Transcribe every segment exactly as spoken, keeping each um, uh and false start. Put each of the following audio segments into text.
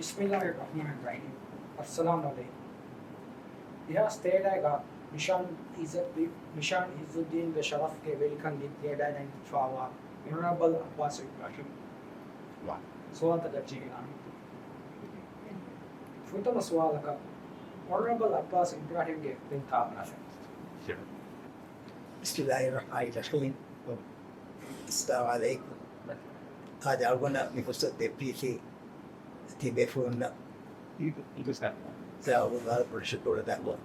ބިސްމިއްލާހިއްރަޙްމާނިއްރަޙީމް. އައްސަލާމު ޢަލައިކުމް. އެހާ ސްޓޭޑާގަ ނިޝާން އިއްޒަތް، ނިޝާން އިއްޒުއްދީންގެ ޝަރަފްގެ ވެލިކަން ދިން ސްޓޭޑާ ނަންފާވާ އޮނަރަބަލް އައްބާސް އިބްރާހިމް ސުވާލުތަކަށް ޖެހިލާނެ. ފުރަތަމަ ސުވާލަކަށް އޮނަރަބަލް އައްބާސް އިބްރާހިމްގެ ދިން ތާބާ. ބިސްމިއްލާހިއްރަޙްމާނިއްރަޙީމް. އައްސަލާމު ޢަލައިކުމް. އާދެ، އަޅުގަނޑަށް މި ފުރުސަތު ދެއްވީތީ ތިބޭފުޅުންނަށް ސާވުގާ ބޮޑަށް ޝުކުރު ދަންނަވަން.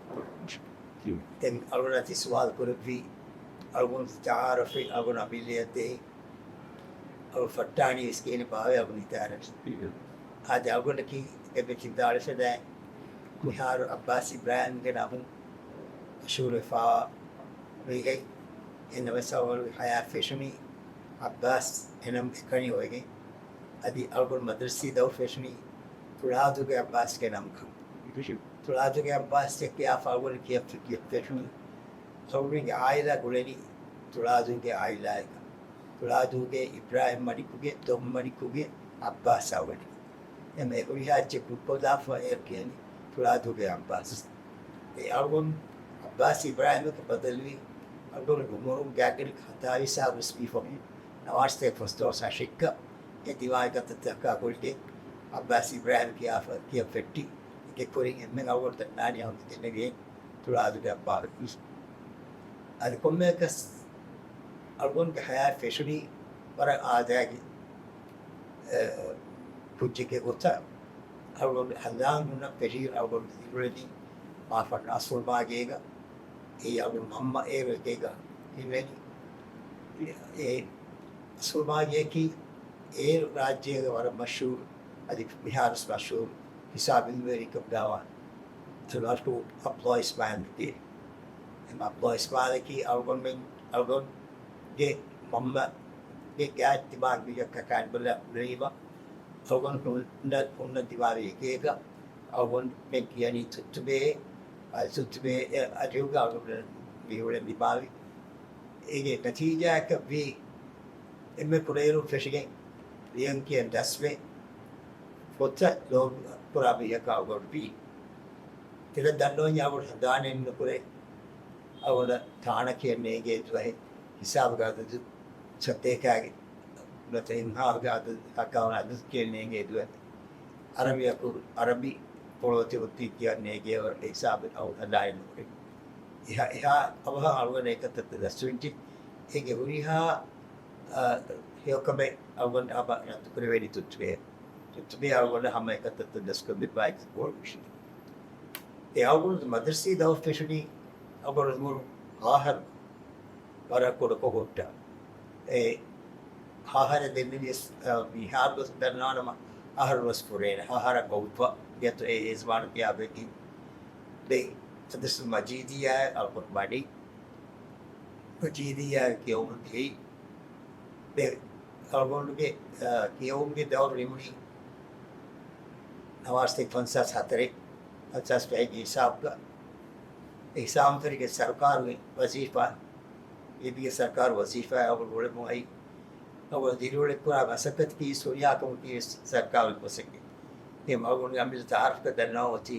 ދެން އަޅުގަނޑަށް ތި ސުވާލު ކުރެއްވީ، އަޅުގަނޑު ތަޢާރަފެއް އަޅުގަނޑު އަމިއްލަޔަށް ދޭ. އަޅު ފައްޓާނީ ވެސް ކިހިނެއް ބާވޭ އަޅުގަނޑު ހިތާރަށް. އާދެ، އަޅުގަނޑަކީ އެބެ ތި ދާޅިފެދާ މިހާރު އައްބާސް އިބްރާހިމްގެ ނަމުން މަޝްހޫރުވެފާ މީހެއް. އެންނަމަވެސް އަޅުގަނޑުގެ ހަޔާތް ފެށުނީ އައްބާސް އެނަމް އެކަނި އޮވެގެން. އަދި އަޅުގަނޑު މަދްރަސީ ދައުރު ފެށުނީ ތުޅާދޫގެ އައްބާސްގެ ނަމަކަށް. ތުޅާދޫގެ އައްބާސް ކިޔާފަ އަޅުގަނޑު ކިޔަން ފެށުނީ. އަޅުގަނޑުގެ އާއިލާ ގުޅެނީ ތުޅާދޫގެ އާއިލާއަކަށް. ތުޅާދޫގެ އިބްރާހިމް މަނިކުގެ ދޮންމަނިކުގެ އައްބާސް އަވަނީ. އެމެ ހުރިހާ އެއްޗެއް ކުރިކޮށްލާފަ އޭރު ކިޔަނީ ތުޅާދޫގެ އައްބާސް. އެ އަޅުގަނޑު އައްބާސް އިބްރާހިމަކަށް ބަދަލުވީ އަޅުގަނޑުގެ އުމުރުން ގާތްގަނޑަކަށް ހަތާވީސް ސާދުސް ވީފަ ނަވާރަސްތޭކަ ފަސްދޮޅަސް އަށެއްގަ އެ ދިމާވި ކަންތައްތަކާ ގުޅިގެން އައްބާސް އިބްރާހިމް ކިޔާފަ، ކިޔަން ފެއްޓި. އޭގެ ކުރިން އެންމެން އަޅުގަނޑު ދަންނާނީ އަޅުގަނޑު ދެންނެވި ތުޅާދޫގެ އައްބާސް. އަދި ކޮންމެއަކަސް އަޅުގަނޑުގެ ހަޔާތް ފެށުނީ ވަރަށް އާދައިގެ، އެ، ކުއްޖެއްގެ ގޮތަށް. އަޅުގަނޑު ހަނދާން ހުންނަ ފެށީ އަޅުގަނޑު ދިރިއުޅެނީ މާފަންނަ އަސްލުމާ ގޭގަ. އެއީ އަޅުގަނޑު މަންމަ އޭރު އެކޭގަ ހިމެނި. އެ އަސްލުމާ ގެއަކީ އޭރު ރާއްޖޭގަ ވަރަށް މަޝްހޫރު، އަދި މިހާރުވެސް މަޝްހޫރު ހިސާބު އިލްމުވެރިކަމުގައިވާ މަޝްހޫރު އަބްދުﷲ އިސްމާޢީލް ގެ. އެ އަބްދުﷲ އިސްމާޢީލަކީ އަޅުގަނޑުމެން، އަޅުގަނޑުގެ މަންމަގެ ގާތް ދިމާވި ކަކާން ބަލަ ނުވީމަ، އަޅުގަނޑު ހުންނަ، ހުންނަ ދިމާވި އެކޭގަ އަޅުގަނޑުމެން ކިޔަނީ ތުއްތުބޭ، އަ، ތުއްތުބޭ، އެ، އަރިހުގަ އަޅުގަނޑު މި ހުޅެން ދިމާވި. އޭގެ ނަތީޖާއަކަށް ވީ، އެންމެ ކުޑައިރުން ފެށިގެން ލިޔަން ކިޔަން ދަސްވެ، ފޮތްތައް ލޯބި ކުރާ މީހަކަށް އަޅުގަނޑު ވީ. ތިލަ ދަންނަވަންޏާ އަޅުގަނޑު ހަނދާނެއް ނުކުރޭ. އަޅުގަނޑަށް ތާނަ ކިޔަން ނޭނގޭ ދުވަހެއް، ހިސާބުގެ އަދަދު، ސަތޭކާގެ ނުވަތަ އިންހާގެ އަދަދު، ހަކާވަނަ އަދަދު ކިޔަން ނޭނގޭ ދުވަހެއް. އަރަބި އަކުރު، އަރަބި ފޮޅު އޮތީ ކިޔަން ނޭނގޭ ވަރަށް ހިސާބެއް އަޅުގަނޑު ހަނދާނެއް ނުކުރޭ. އެހާ، އެހާ އަވަހަށް އަޅުގަނޑަށް އެކަންތައްތައް ދަސްވެއްޖެ. އޭގެ ހުރިހާ، އަ، ހެޔޮކަމެއް އަޅުގަނޑު ހަމަ ރައްދުކުރެވޭނީ ތުއްތުބޭ. ތުއްތުބޭ އަޅުގަނޑަށް ހަމަ އެކަންތައްތައް ދަސްކޮށްދެއްވާ އެކި ގޯޅު މިޝިން. އެ އަޅުގަނޑު މަދްރަސީ ދައުރު ފެށުނީ އަޅުގަނޑު އުމުރު އަހަރު ވަރަށް ކުޑަކޮށް ހުއްޓާ. އެ އަހަރެއް ދެންނެވިޔަސް، އަ، މިހާރު ވެސް ދަންނަވާނަމަ އަހަރު ވެސް ފުރޭނެ. އަހަރަށް ގޮވްފަ ގެތު އެ އޭޒުވާނު ކިޔާ ބެކި ދެ އަދަސް މަޖީދިއްޔާ އަޅުގަނޑު ވަނީ. މަޖީދިއްޔާ ކިޔަވަމުން ދިޔައީ. ދެ އަޅުގަނޑުގެ، އަ، ކިޔެވުމުގެ ދައުރު ނިމުނީ ނަވާރަސްތޭކަ ފަންސާސް ހަތަރެއް، ފަންސާސް ފަހެއްގެ ހިސާބުގަ. އެ ހިސާބުންތެރޭގެ ސަރުކާރުގެ ވަޒީފާ، ލިބިގެ ސަރުކާރު ވަޒީފާ އަޅުގަނޑު އުޅެމުން އައި، އަޅުގަނޑު ދިރިއުޅެން ކުރާ މަސައްކަތަކީ ސުރިޔާކަމަކީ ވެސް ސަރުކާރުގެ މަސައްކަތް. އެ އަޅުގަނޑުގެ އަމިއްލަ ތައާރަފްގަ ދަންނަވަން އޮތީ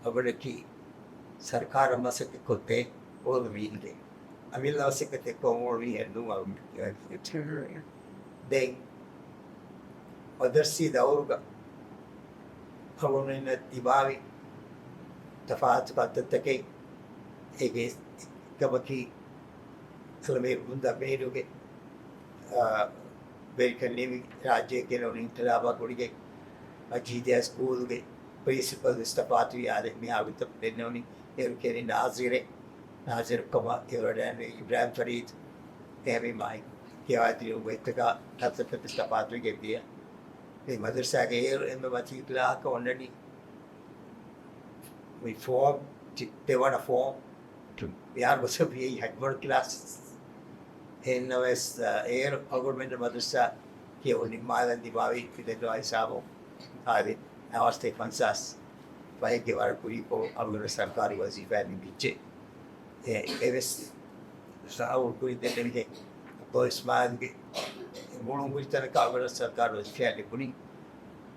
އަޅުގަނޑަކީ ސަރުކާރަށް މަސައްކަތް ކޮށްދޭ އުޅުނު މީހެއް. އަމިއްލަ މަސައްކަތެއް ކޮށް އުޅުނު މީހެއް ނޫން އަޅުގަނޑު. ދެން މަދަރްސީ ދައުރުގަ އަޅުގަނޑުމެންނަށް ދިމާވި ތަފާތު ކަންތައްތަކެއް އޭގެ އެއްކަމަކީ، އަޅުގަނޑުމެން ދަމޭރުގެ، އާ، ވެރިކަން ނިމި ރާއްޖެ ގެނައުނު އިންޤިލާބާ ގުޅިގެން މަޖީދިއްޔާ ސްކޫލުގެ ޕްރިންސިޕަލް ވެސް ތަފާތުވި. އާދެ، މިހާ ގޮތަށް ދެންނެވުނީ އޭރު ކިޔަނީ ނާޒިރެއް. ނާޒިރު ކަމަށް އެވަޑައިގެން އިބްރާހިމް ފަރީދު އެހެންވީމާ ކިޔަވާދިނުމުގެ ގޮތްތަކާ ކަންތައްތަކެއް ތަފާތުވެގެން ދިޔަ. މި މަދަރުސާގެ އޭރު އެންމެ މަތީ ކްލާހަކަށް އޮންނަނީ މި ފޯމް، ތި-، ދެވަނަ ފޯމް. މިހާރު ގޮސް ވިޔައީ ހަތްވަނަ ކްލާސް. އެހެންނަމަވެސް، އަ، އޭރު އަޅުގަނޑުމެން މަދަރުސާ ކިޔެވުނު ނިންމާލަން ދިމާވީ ތި ދެންނެވި ހިސާބުން އާދެ، ނަވާރަސްތޭކަ ފަންސާސް ފަހެއްގެ ވަރަށް ކުރީކޮށް އަޅުގަނޑު ސަރުކާރީ ވަޒީފާއެއް ނިމިއްޖެ. އެ، އެވެސް ސައުރު ކުރި ދެންނެވިހެން އަބްދުﷲ އިސްމާޢީލްގެ މޫނުން ހުރި ތަނަކަށް އަޅުގަނޑަށް ސަރުކާރު ވަޒީފާއެއް ލިބުނީ.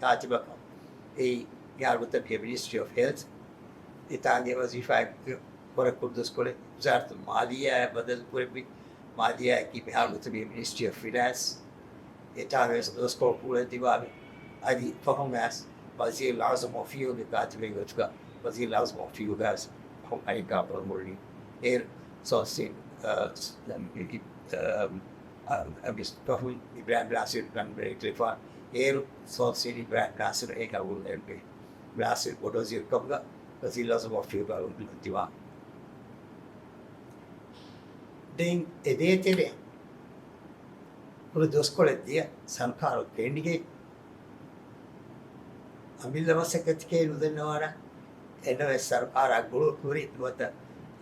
ކާތިބަކަށް އެއީ މިހާރު ގޮތަށް މި މިނިސްޓްރީ އޮފް ހެލްތް. އެތާނގެ ވަޒީފާއެއް ކުރެއްވި ދުވަސްކޮޅެއް ވުޒާރަތުލް މާލިއްޔާއަށް ބަދަލު ކުރެއްވި، މާލިއްޔާއަކީ މިހާރު ގޮތަށް މި މިނިސްޓްރީ އޮފް ފިނޭންސް. އެތާނގެ ވެސް ދުވަސްކޮޅު ކުރެއްވި ދިމާވި. އަދި ފަހުން ވެސް ވަޒީރުލް އަޢުޒަމް އޮފީހުގެ ކާތިބެއްގެ ގޮތުގަ ވަޒީރުލް އަޢުޒަމް އޮފީހުގަ ވެސް ފަހުން އަނެއްކާ ބޮޑު މުޅި އޭރު ސޯސި-، އަ، އަ، އަ، އަ، މި ފަހުން އިބްރާހިމް ނާސިރު ރަންވެރިކުރެފާ، އޭރު ސޯސި އިބްރާހިމް ނާސިރު އޭގަ އުޅުނު އެންވެ. ނާސިރު ބޮޑު ވަޒީރު ކަމުގަ ވަޒީރުލް އަޢުޒަމް އޮފީހުގަ އުޅުނު ދިމާ. ދެން އެ ދޭތެރެއަށް ކުރި ދުވަސްކޮޅެއް ދިޔަ ސަރުކާރު ކެނޑިގެން އަމިއްލަ މަސައްކަތެކޭ ނުދަންނަވާނަން. އެންނަމެ ސަރުކާރާ ގުޅު ކުރި ނުވަތަ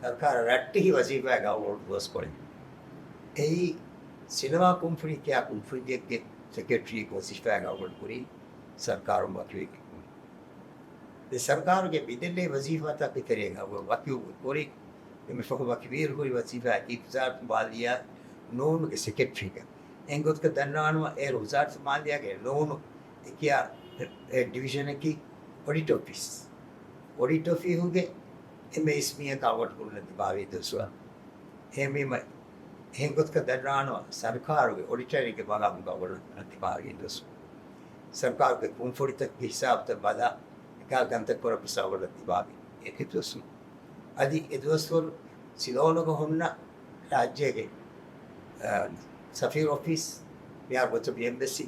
ސަރުކާރަށް ރައްޓެހި ވަޒީފާގަ އުޅުނު ދުވަސްކޮޅެއް. އެއީ ސިނަމާ ކުންފުނި ކިޔާ ކުންފުނިއެއްގެ ސެކްރެޓަރީގެ ވަޒީފާގަ އުޅުނު ކުރި ސަރުކާރުން ވަކިވެގެން. ދެ ސަރުކާރުގެ މިދެންނެވި ވަޒީފާތަކުގެ ތެރޭގަ ވަކިވުމުގެ ކުރިން، އެންމެ ފަހު ވަކިވީރު ހުރި ވަޒީފާއަކީ ވުޒާރަތު މާލިއްޔާ ނޫނުގެ ސެކްރެޓަރީގަ. އެހެން ގޮތަކަށް ދަންނަވާނަމަ، އޭރު ވުޒާރަތު މާލިއްޔާގެ ނޫނު އެ ކިޔާ އެ، އެ ޑިވިޝަނަކީ އޮޑިޓް އޮފީސް. އޮޑިޓް އޮފީހުގެ އެންމެ އިސް މީހަކާ ވަރަށް ހުންނަ ދިމާވި ދުވަސްވަރު. އެހެންވީމަ، އެހެން ގޮތަކަށް ދަންނަވާނަމަ، ސަރުކާރުގެ އޮޑިޓަރެއްގެ މަގާމުގަ ވަރަށް ހުންނަ ދިމާވި ދުވަސްވަރު. ސަރުކާރުގެ ކުންފުނިތަކުގެ ހިސާބުތައް ބަލާ، އެކާ ކަންތައް ކުރައްވާ ވަރަށް ދިމާވި އެކި ދުވަސްވަރު. އަދި އެ ދުވަސްވަރު ސިލޯނުގަ ހުންނަ ރާއްޖޭގެ، އަ، ސަފީރު އޮފީސް، މިހާރު ގޮތަށް އެމްބަސީ،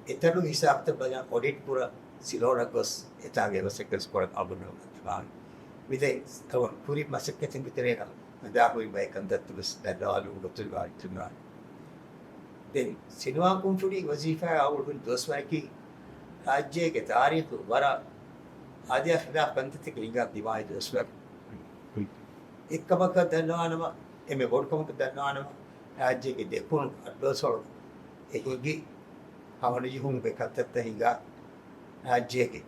އެތަނުގެ ހިސާބުތައް ބަލަން އޮޑިޓް ކުރަން ސިލޯނަށް ގޮސް އެތާނގެ މަސައްކަތް ކުރަން އަޅުގަނޑު ދިމާވި. މިދެން ކުރި މަސައްކަތުގެ ތެރޭގަ މަދާ ހުރި ބައެއް ކަންތައްތައް ވެސް ދަންނަވާލުމުގެ ގޮތުގަ ވާ އިތުރުވާނެ. ދެން ސިނަމާ ކުންފުނި ވަޒީފާއާ އުޅުނު ދުވަސްވަރަކީ ރާއްޖޭގެ ތާރީޚު ވަރަށް އާދަޔާ ޚިލާފް ކަންތައްތަކެއް ހިނގާ ދިމާވި ދުވަސްވަރު. އެއްކަމަކަށް ދަންނަވާނަމަ، އެންމެ ބޮޑު ކަމަކަށް ދަންނަވާނަމަ، ރާއްޖޭގެ ދެކުނު އައްޑުއަސަޅު އެ ހިނގި ހަމަނުޖެހުމުގެ ކަންތައްތައް ހިނގާ، ރާއްޖޭގެ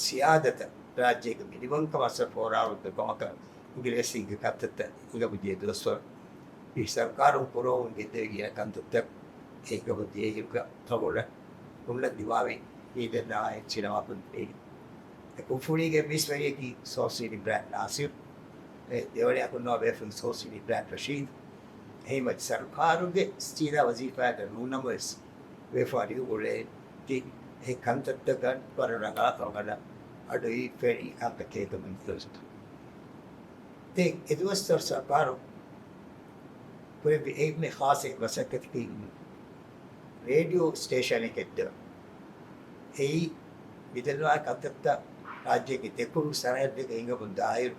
ސިޔާދަތަށް، ރާއްޖޭގެ މިނިވަންކަމަށް ފޯރާވަޑު ކަމަކަށް އިނގިރޭސީންގެ ކަންތައްތައް ހިނގަމުން ދިޔަ ދުވަސްވަރު، މި ސަރުކާރުން ކުރައްވަމުން ގެންދެވި ގިނަ ކަންތައްތައް އެ ހިނގަމުން ދިޔައިރުގަ އަޅުގަނޑަށް ހުންނަ ދިމާވި މީ ދެންނާ ސިނަމާ ކުންފުނީގެ މީސްވެރިޔަކީ ސޯސި އިބްރާހިމް ނާސިރު، އެ ދެވަނައަކުން ނޯ ބޭފުޅުން ސޯސި އިބްރާހިމް ރަޝީދު. އެހެންވެ ސަރުކާރުގެ ސީދާ ވަޒީފާއަކަށް ނޫންނަމަވެސް، ވިޔަފާރި އުޅޭ ތި އެ ކަންތައްތަކަށް ވަރަށް ރަނގަޅަށް އަޅުގަނޑަށް އަޑުއިވި ފެނި ކަންތައް ކެއިކަމަށް ދުވަސް. ދެން އެ ދުވަސްވަރު ސަރުކާރު ކުރެއްވި އެންމެ ޚާއްސަ މަސައްކަތަކީ ރޭޑިއޯ ސްޓޭޝަނެއް ހެއްދެވުން. އެއީ މިދެންނެވި ކަންތައްތައް ރާއްޖޭގެ ދެކުނު ސަރަހައްދެއްގަ ހިނގަމުން ދާއިރު،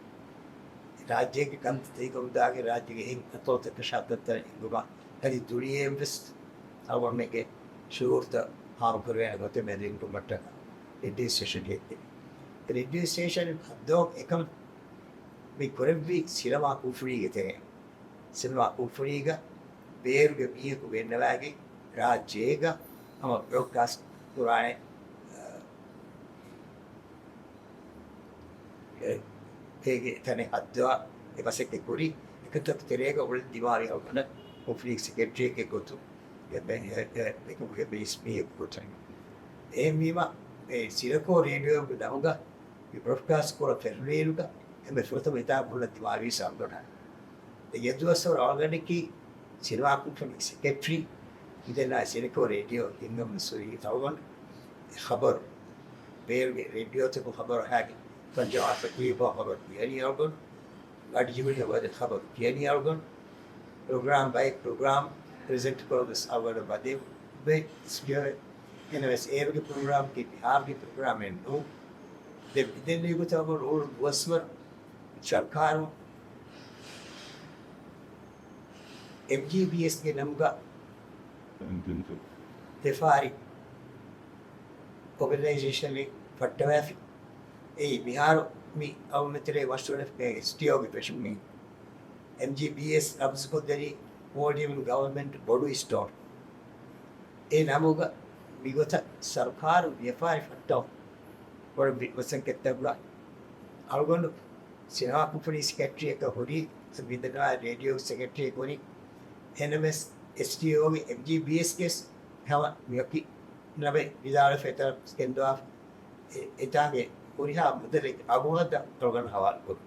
ރާއްޖޭގެ ކަންތައްތައް ހިނގަމުން ދާގެ ރާއްޖޭގެ ހިނގި އަތޮޅުތަކަށާ ކަންތައް ހިނގުމަށް އަދި ދުނިޔެއަށްވެސް އަޅުގަނޑުމެންގެ ޝުޢޫރުތައް ހާމަކުރެވޭނެ ގޮތެއް މެދުވެރިކުރުމަށްޓަކާ ރޭޑިއޯ ސްޓޭޝަން ހެއްދެވި. ރޭޑިއޯ ސްޓޭޝަން ހައްދަވަން އެކަން މި ކުރެއްވީ ސިނަމާ ކުންފުނީގެ ތެރެއިން. ސިނަމާ ކުންފުނީގަ ބޭރުގެ މީހަކު ގެންނަވާގެން ރާއްޖޭގަ ހަމަ ބްރޯޑްކާސްޓް ކުރާނެ، އަ، އެ، އޭގެ ތަނެއް ހައްދަވާ އެ މަސައްކަތް ކުރީ. އެކަންތައް ތެރޭގަ އުޅެން ދިމާވި އަޅުގަނޑަށް ކުންފުނީގެ ސެކްރެޓަރީއެއްގެ ގޮތުން އެ، އެ، އެ، އެކަމުގެ މީސް މީހަކު ގޮތުން. އެހެންވީމަ، އެ ސިނަކޯ ރޭޑިއޯގެ ނަމުގަ މި ބްރޯޑްކާސްޓް ކުރަން ފެށުނުއިރުގަ އެންމެ ފުރަތަމަ އެތާ ހުންނަ ދިމާވީ އަޅުގަނޑަށް. އެ ދުވަސްވަރު އަޅުގަނޑަކީ ސިނަމާ ކުންފުނި ސެކްރެޓަރީ، މިދެންނެވި ސިނަކޯ ރޭޑިއޯ ހިންގަމުން ސުރީ ތަޅުގަނޑު އެ ޚަބަރު، ބޭރުގެ ރޭޑިއޯތަކުން ޚަބަރު އަހާގެން ކަންޖާ ތަކުލީފާ ޚަބަރު ކިޔަނީ އަޅުގަނޑު، ގަޑިޖެހުނީ ވަދެ ޚަބަރު ކިޔަނީ އަޅުގަނޑު، ޕްރޮގްރާމް ބައި ޕްރޮގްރާމް ޕްރެޒެންޓް ކޮށްވެސް އަޅުގަނޑަށް ވަދެ އެން އެމް އެސް އޭރުގެ ޕްރޮގްރާމްގެ މިހާރުގެ ޕްރޮގްރާމެއް ނޫން. ދެން މިދެންނެވި ގޮތަށް އަޅުގަނޑު އުޅުނު ދުވަސްވަރު ސަރުކާރުން އެމް ޖީ ބީ އެސްގެ ނަމުގަ ވިޔަފާރި އޯގަނައިޒޭޝަނެއް ފައްޓަވައިފި. އެއީ މިހާރު މި އަޅުގަނޑުމެން ތެރޭ ވަށުވަނަ އެސް ޓީ އޯގެ ފެށުމީ. އެމް ޖީ ބީ އެސް ލަފްޒުކޮށްދެނީ މޯލްޑިވިއަން ގަވަރމަންޓް ބޮޑު ސްޓޯރ. އެ ނަމުގަ މިގޮތަށް ސަރުކާރު ވިޔަފާރި ފައްޓަވަން ބޮޑު މަސައްކަތްތަކުގަ އަޅުގަނޑު ސިނަމާ ކުންފުނީ ސެކްރެޓަރީއަކަށް ހުރީ، މިދަންނަވާ ރޭޑިއޯ ސެކްރެޓަރީއަކަށް ހުރީ، އެން އެމް އެސް، އެސް ޓީ އޯގެ އެމް ޖީ ބީ އެސްގެ ހަމަ މިއޮތީ ނަމެއް ވިދާޅުވެފަ އެތަނަށް ގެންދަވާފަ. އެ، އެތާނގެ ހުރިހާ މުދަލެއްގެ އަގުހައްދަ އަޅުގަނޑު ހަވާލުކުރުން.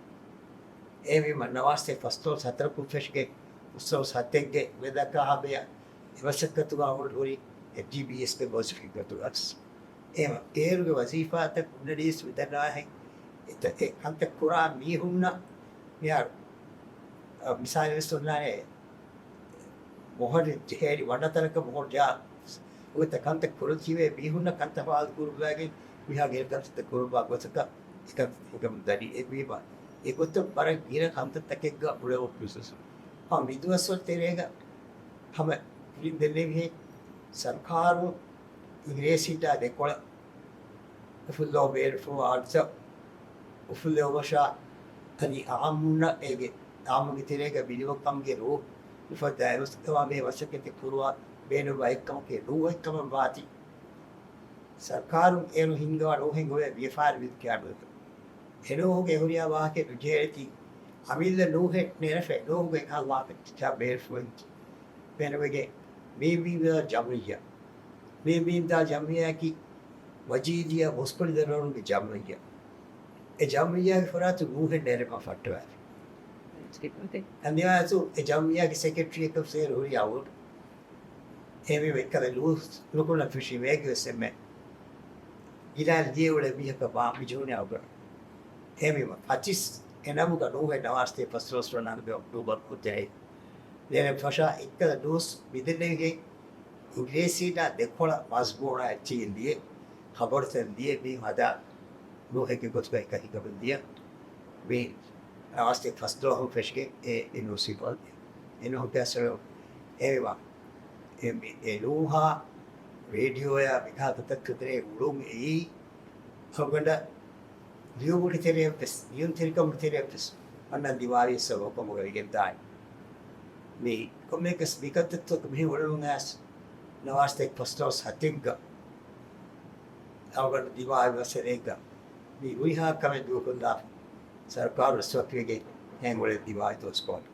އެހެންވީމަ ނަވާރަސަތޭކަ ފަސްދޮޅަސް ހަތަރަކުން ފެށިގެން ފަސްދޮޅަސް ހަތެއްގެ މެދަކާ ހަމަޔަށް އެ މަސައްކަތުގަ އަޅުގަނޑު ހުރީ އެމް ޖީ ބީ އެސްގެ މުވައްޒަފުންގެ ގޮތުގަ. އެހެންވެ، އޭރުގެ ވަޒީފާތައް ހުންނަނީސް މިދަންނަވާހެން އެތައް އެ ކަންތައް ކުރާ މީހުންނަށް މިހާރު، އަ، މިސާލެއް ވެސް އޮންނާނެ، މޮހޮރެއް ޖެހޭނީ ވަންނަ ތަނަކަށް މޮހޮރު ޖަހާ އޮތް ކަންތައް ކުރަން ތިބޭ މީހުންނަށް ކަންތައް ހަވާލު ކުރުއްވައިގެން މިހާ ގިނަ ކަންތައްތައް ކުރައްވާ ގޮތަކަށް އެކަން ހިނގަމުން ދަނީ. އެ ވީމަ އެގޮތަށް ވަރަށް ގިނަ ކަންތައްތަކެއްގަ އުޅެވުން. އާ، މިދުވަސްވަރު ތެރޭގަ ހަމަ ކުރިން ދެންނެވިހެން ސަރުކާރު އިނގިރޭސީންނާ ދެކޮޅަށް އުފުއްލޯ ބޭނުންފުޅު އާދިތައް އުފުއްލެވުމަށާ އަދި އާއްމުންނަށް އޭގެ އާއްމުގެ ތެރޭގަ ބިނިވަންކަމުގެ ރޫހު އުފައްދާ އެވަސް އެވާ މޭ މަސައްކަތެއް ކުރުވާ ބޭނުންވާ އެއްކަމަކީ ނޫހެއްކަމަށް ވާތީ. ސަރުކާރުން އޭރު ހިންގަވާ ނޫހެއް އޮވޭ ވިޔަފާރި ވިދިކާޑުވެތަ. އެ ނޫހުގެ ހުރިހާ ވާހަކައެއް ނުޖެހޭތީ، އަމިއްލަ ނޫހެއް ނެރެފަ ނޫހުގެ ކަހަލާ ވާހަކަ ބޭނުންފުޅުން ބޭނުމެގެ މީ މީންދާ ޖަމްޢިއްޔާ. މީ މީންދާ ޖަމްޢިއްޔާއަކީ ވަޒީރިއްޔާ މުސްކުޅި ދަރިވަރުންގެ ޖަމްޢިއްޔާ. އެ ޖަމްޢިއްޔާގެ ފަރާތުން ނޫހެއް ނެރެފަ ފައްޓަވާފި. އަންދިވާތު އެ ޖަމްޢިއްޔާގެ ސެކްރެޓަރީއަކަށް ސޭރު ހުރި އަވުން. އެހެންވީމަ އެއްކަލަ ނޫހު ނުކުންނަ ފެށީމަ އޭގެވެސް އެންމެ ގިނަ ލިޔެ އުޅޭ މީހަކަށް ވާން މި ޖެހުނީ އަޅުގަނޑު. އެހެންވީމަ ފަތިސް އެ ނަމުގަ ނޫހެއް ނަވާރަސަތޭކަ ފަސްދޮޅަސް ވަނަ އޮކްޓޫބަރު ކުއްޖައި ލޭނެ ފަށާ އެއްކަލަ ނޫސް މިދެންނެވިހެން އިނގިރޭސީންނާ ދެކޮޅަށް މަޒްމޫނާ އެއްޗެހި ލިޔެ، ޚަބަރުތައް ލިޔެ މީހުން ހަދާ ނޫހެއްގެ ގޮތުގައި ކަހިކަމެއް ލިޔަ. މީ ނަވާރަސަތޭކަ ފަސްދޮޅަސް ފެށިގެން އެ، އެ ނޫސް އިބާ އެ ނޫހު ކެސް އެ މި، އެ ނޫހާ ރޭޑިއޯއާ މިކަހަލަ ކަންތައްތައް ތެރޭ އުޅުން އެއީ އަޅުގަނޑަށް ލިޔުމުގެ ތެރެއަށްވެސް، ލިޔުންތެރިކަމުގެ ތެރެއަށްވެސް އަންނަން ދިމާވި ސަބަބު ކަމުގަ ވެގެންދާނެ. މި ކޮންމެއަކަސް މިކަންތައްތަކު މިހެން އުޅެމުން އައިސް ނަވާރަސަތޭކަ ފަސްދޮޅަސް ހަތެއްގަ އަޅުގަނޑު ދިމާވި މައްސަލައެއްގަ މި ހުރިހާ ކަމެއް ދޫކޮށްލާފަ ސަރުކާރު ރަސްމަތިވެގެން ހެން އުޅެން ދިމާވި ދުވަސްކޮޅު.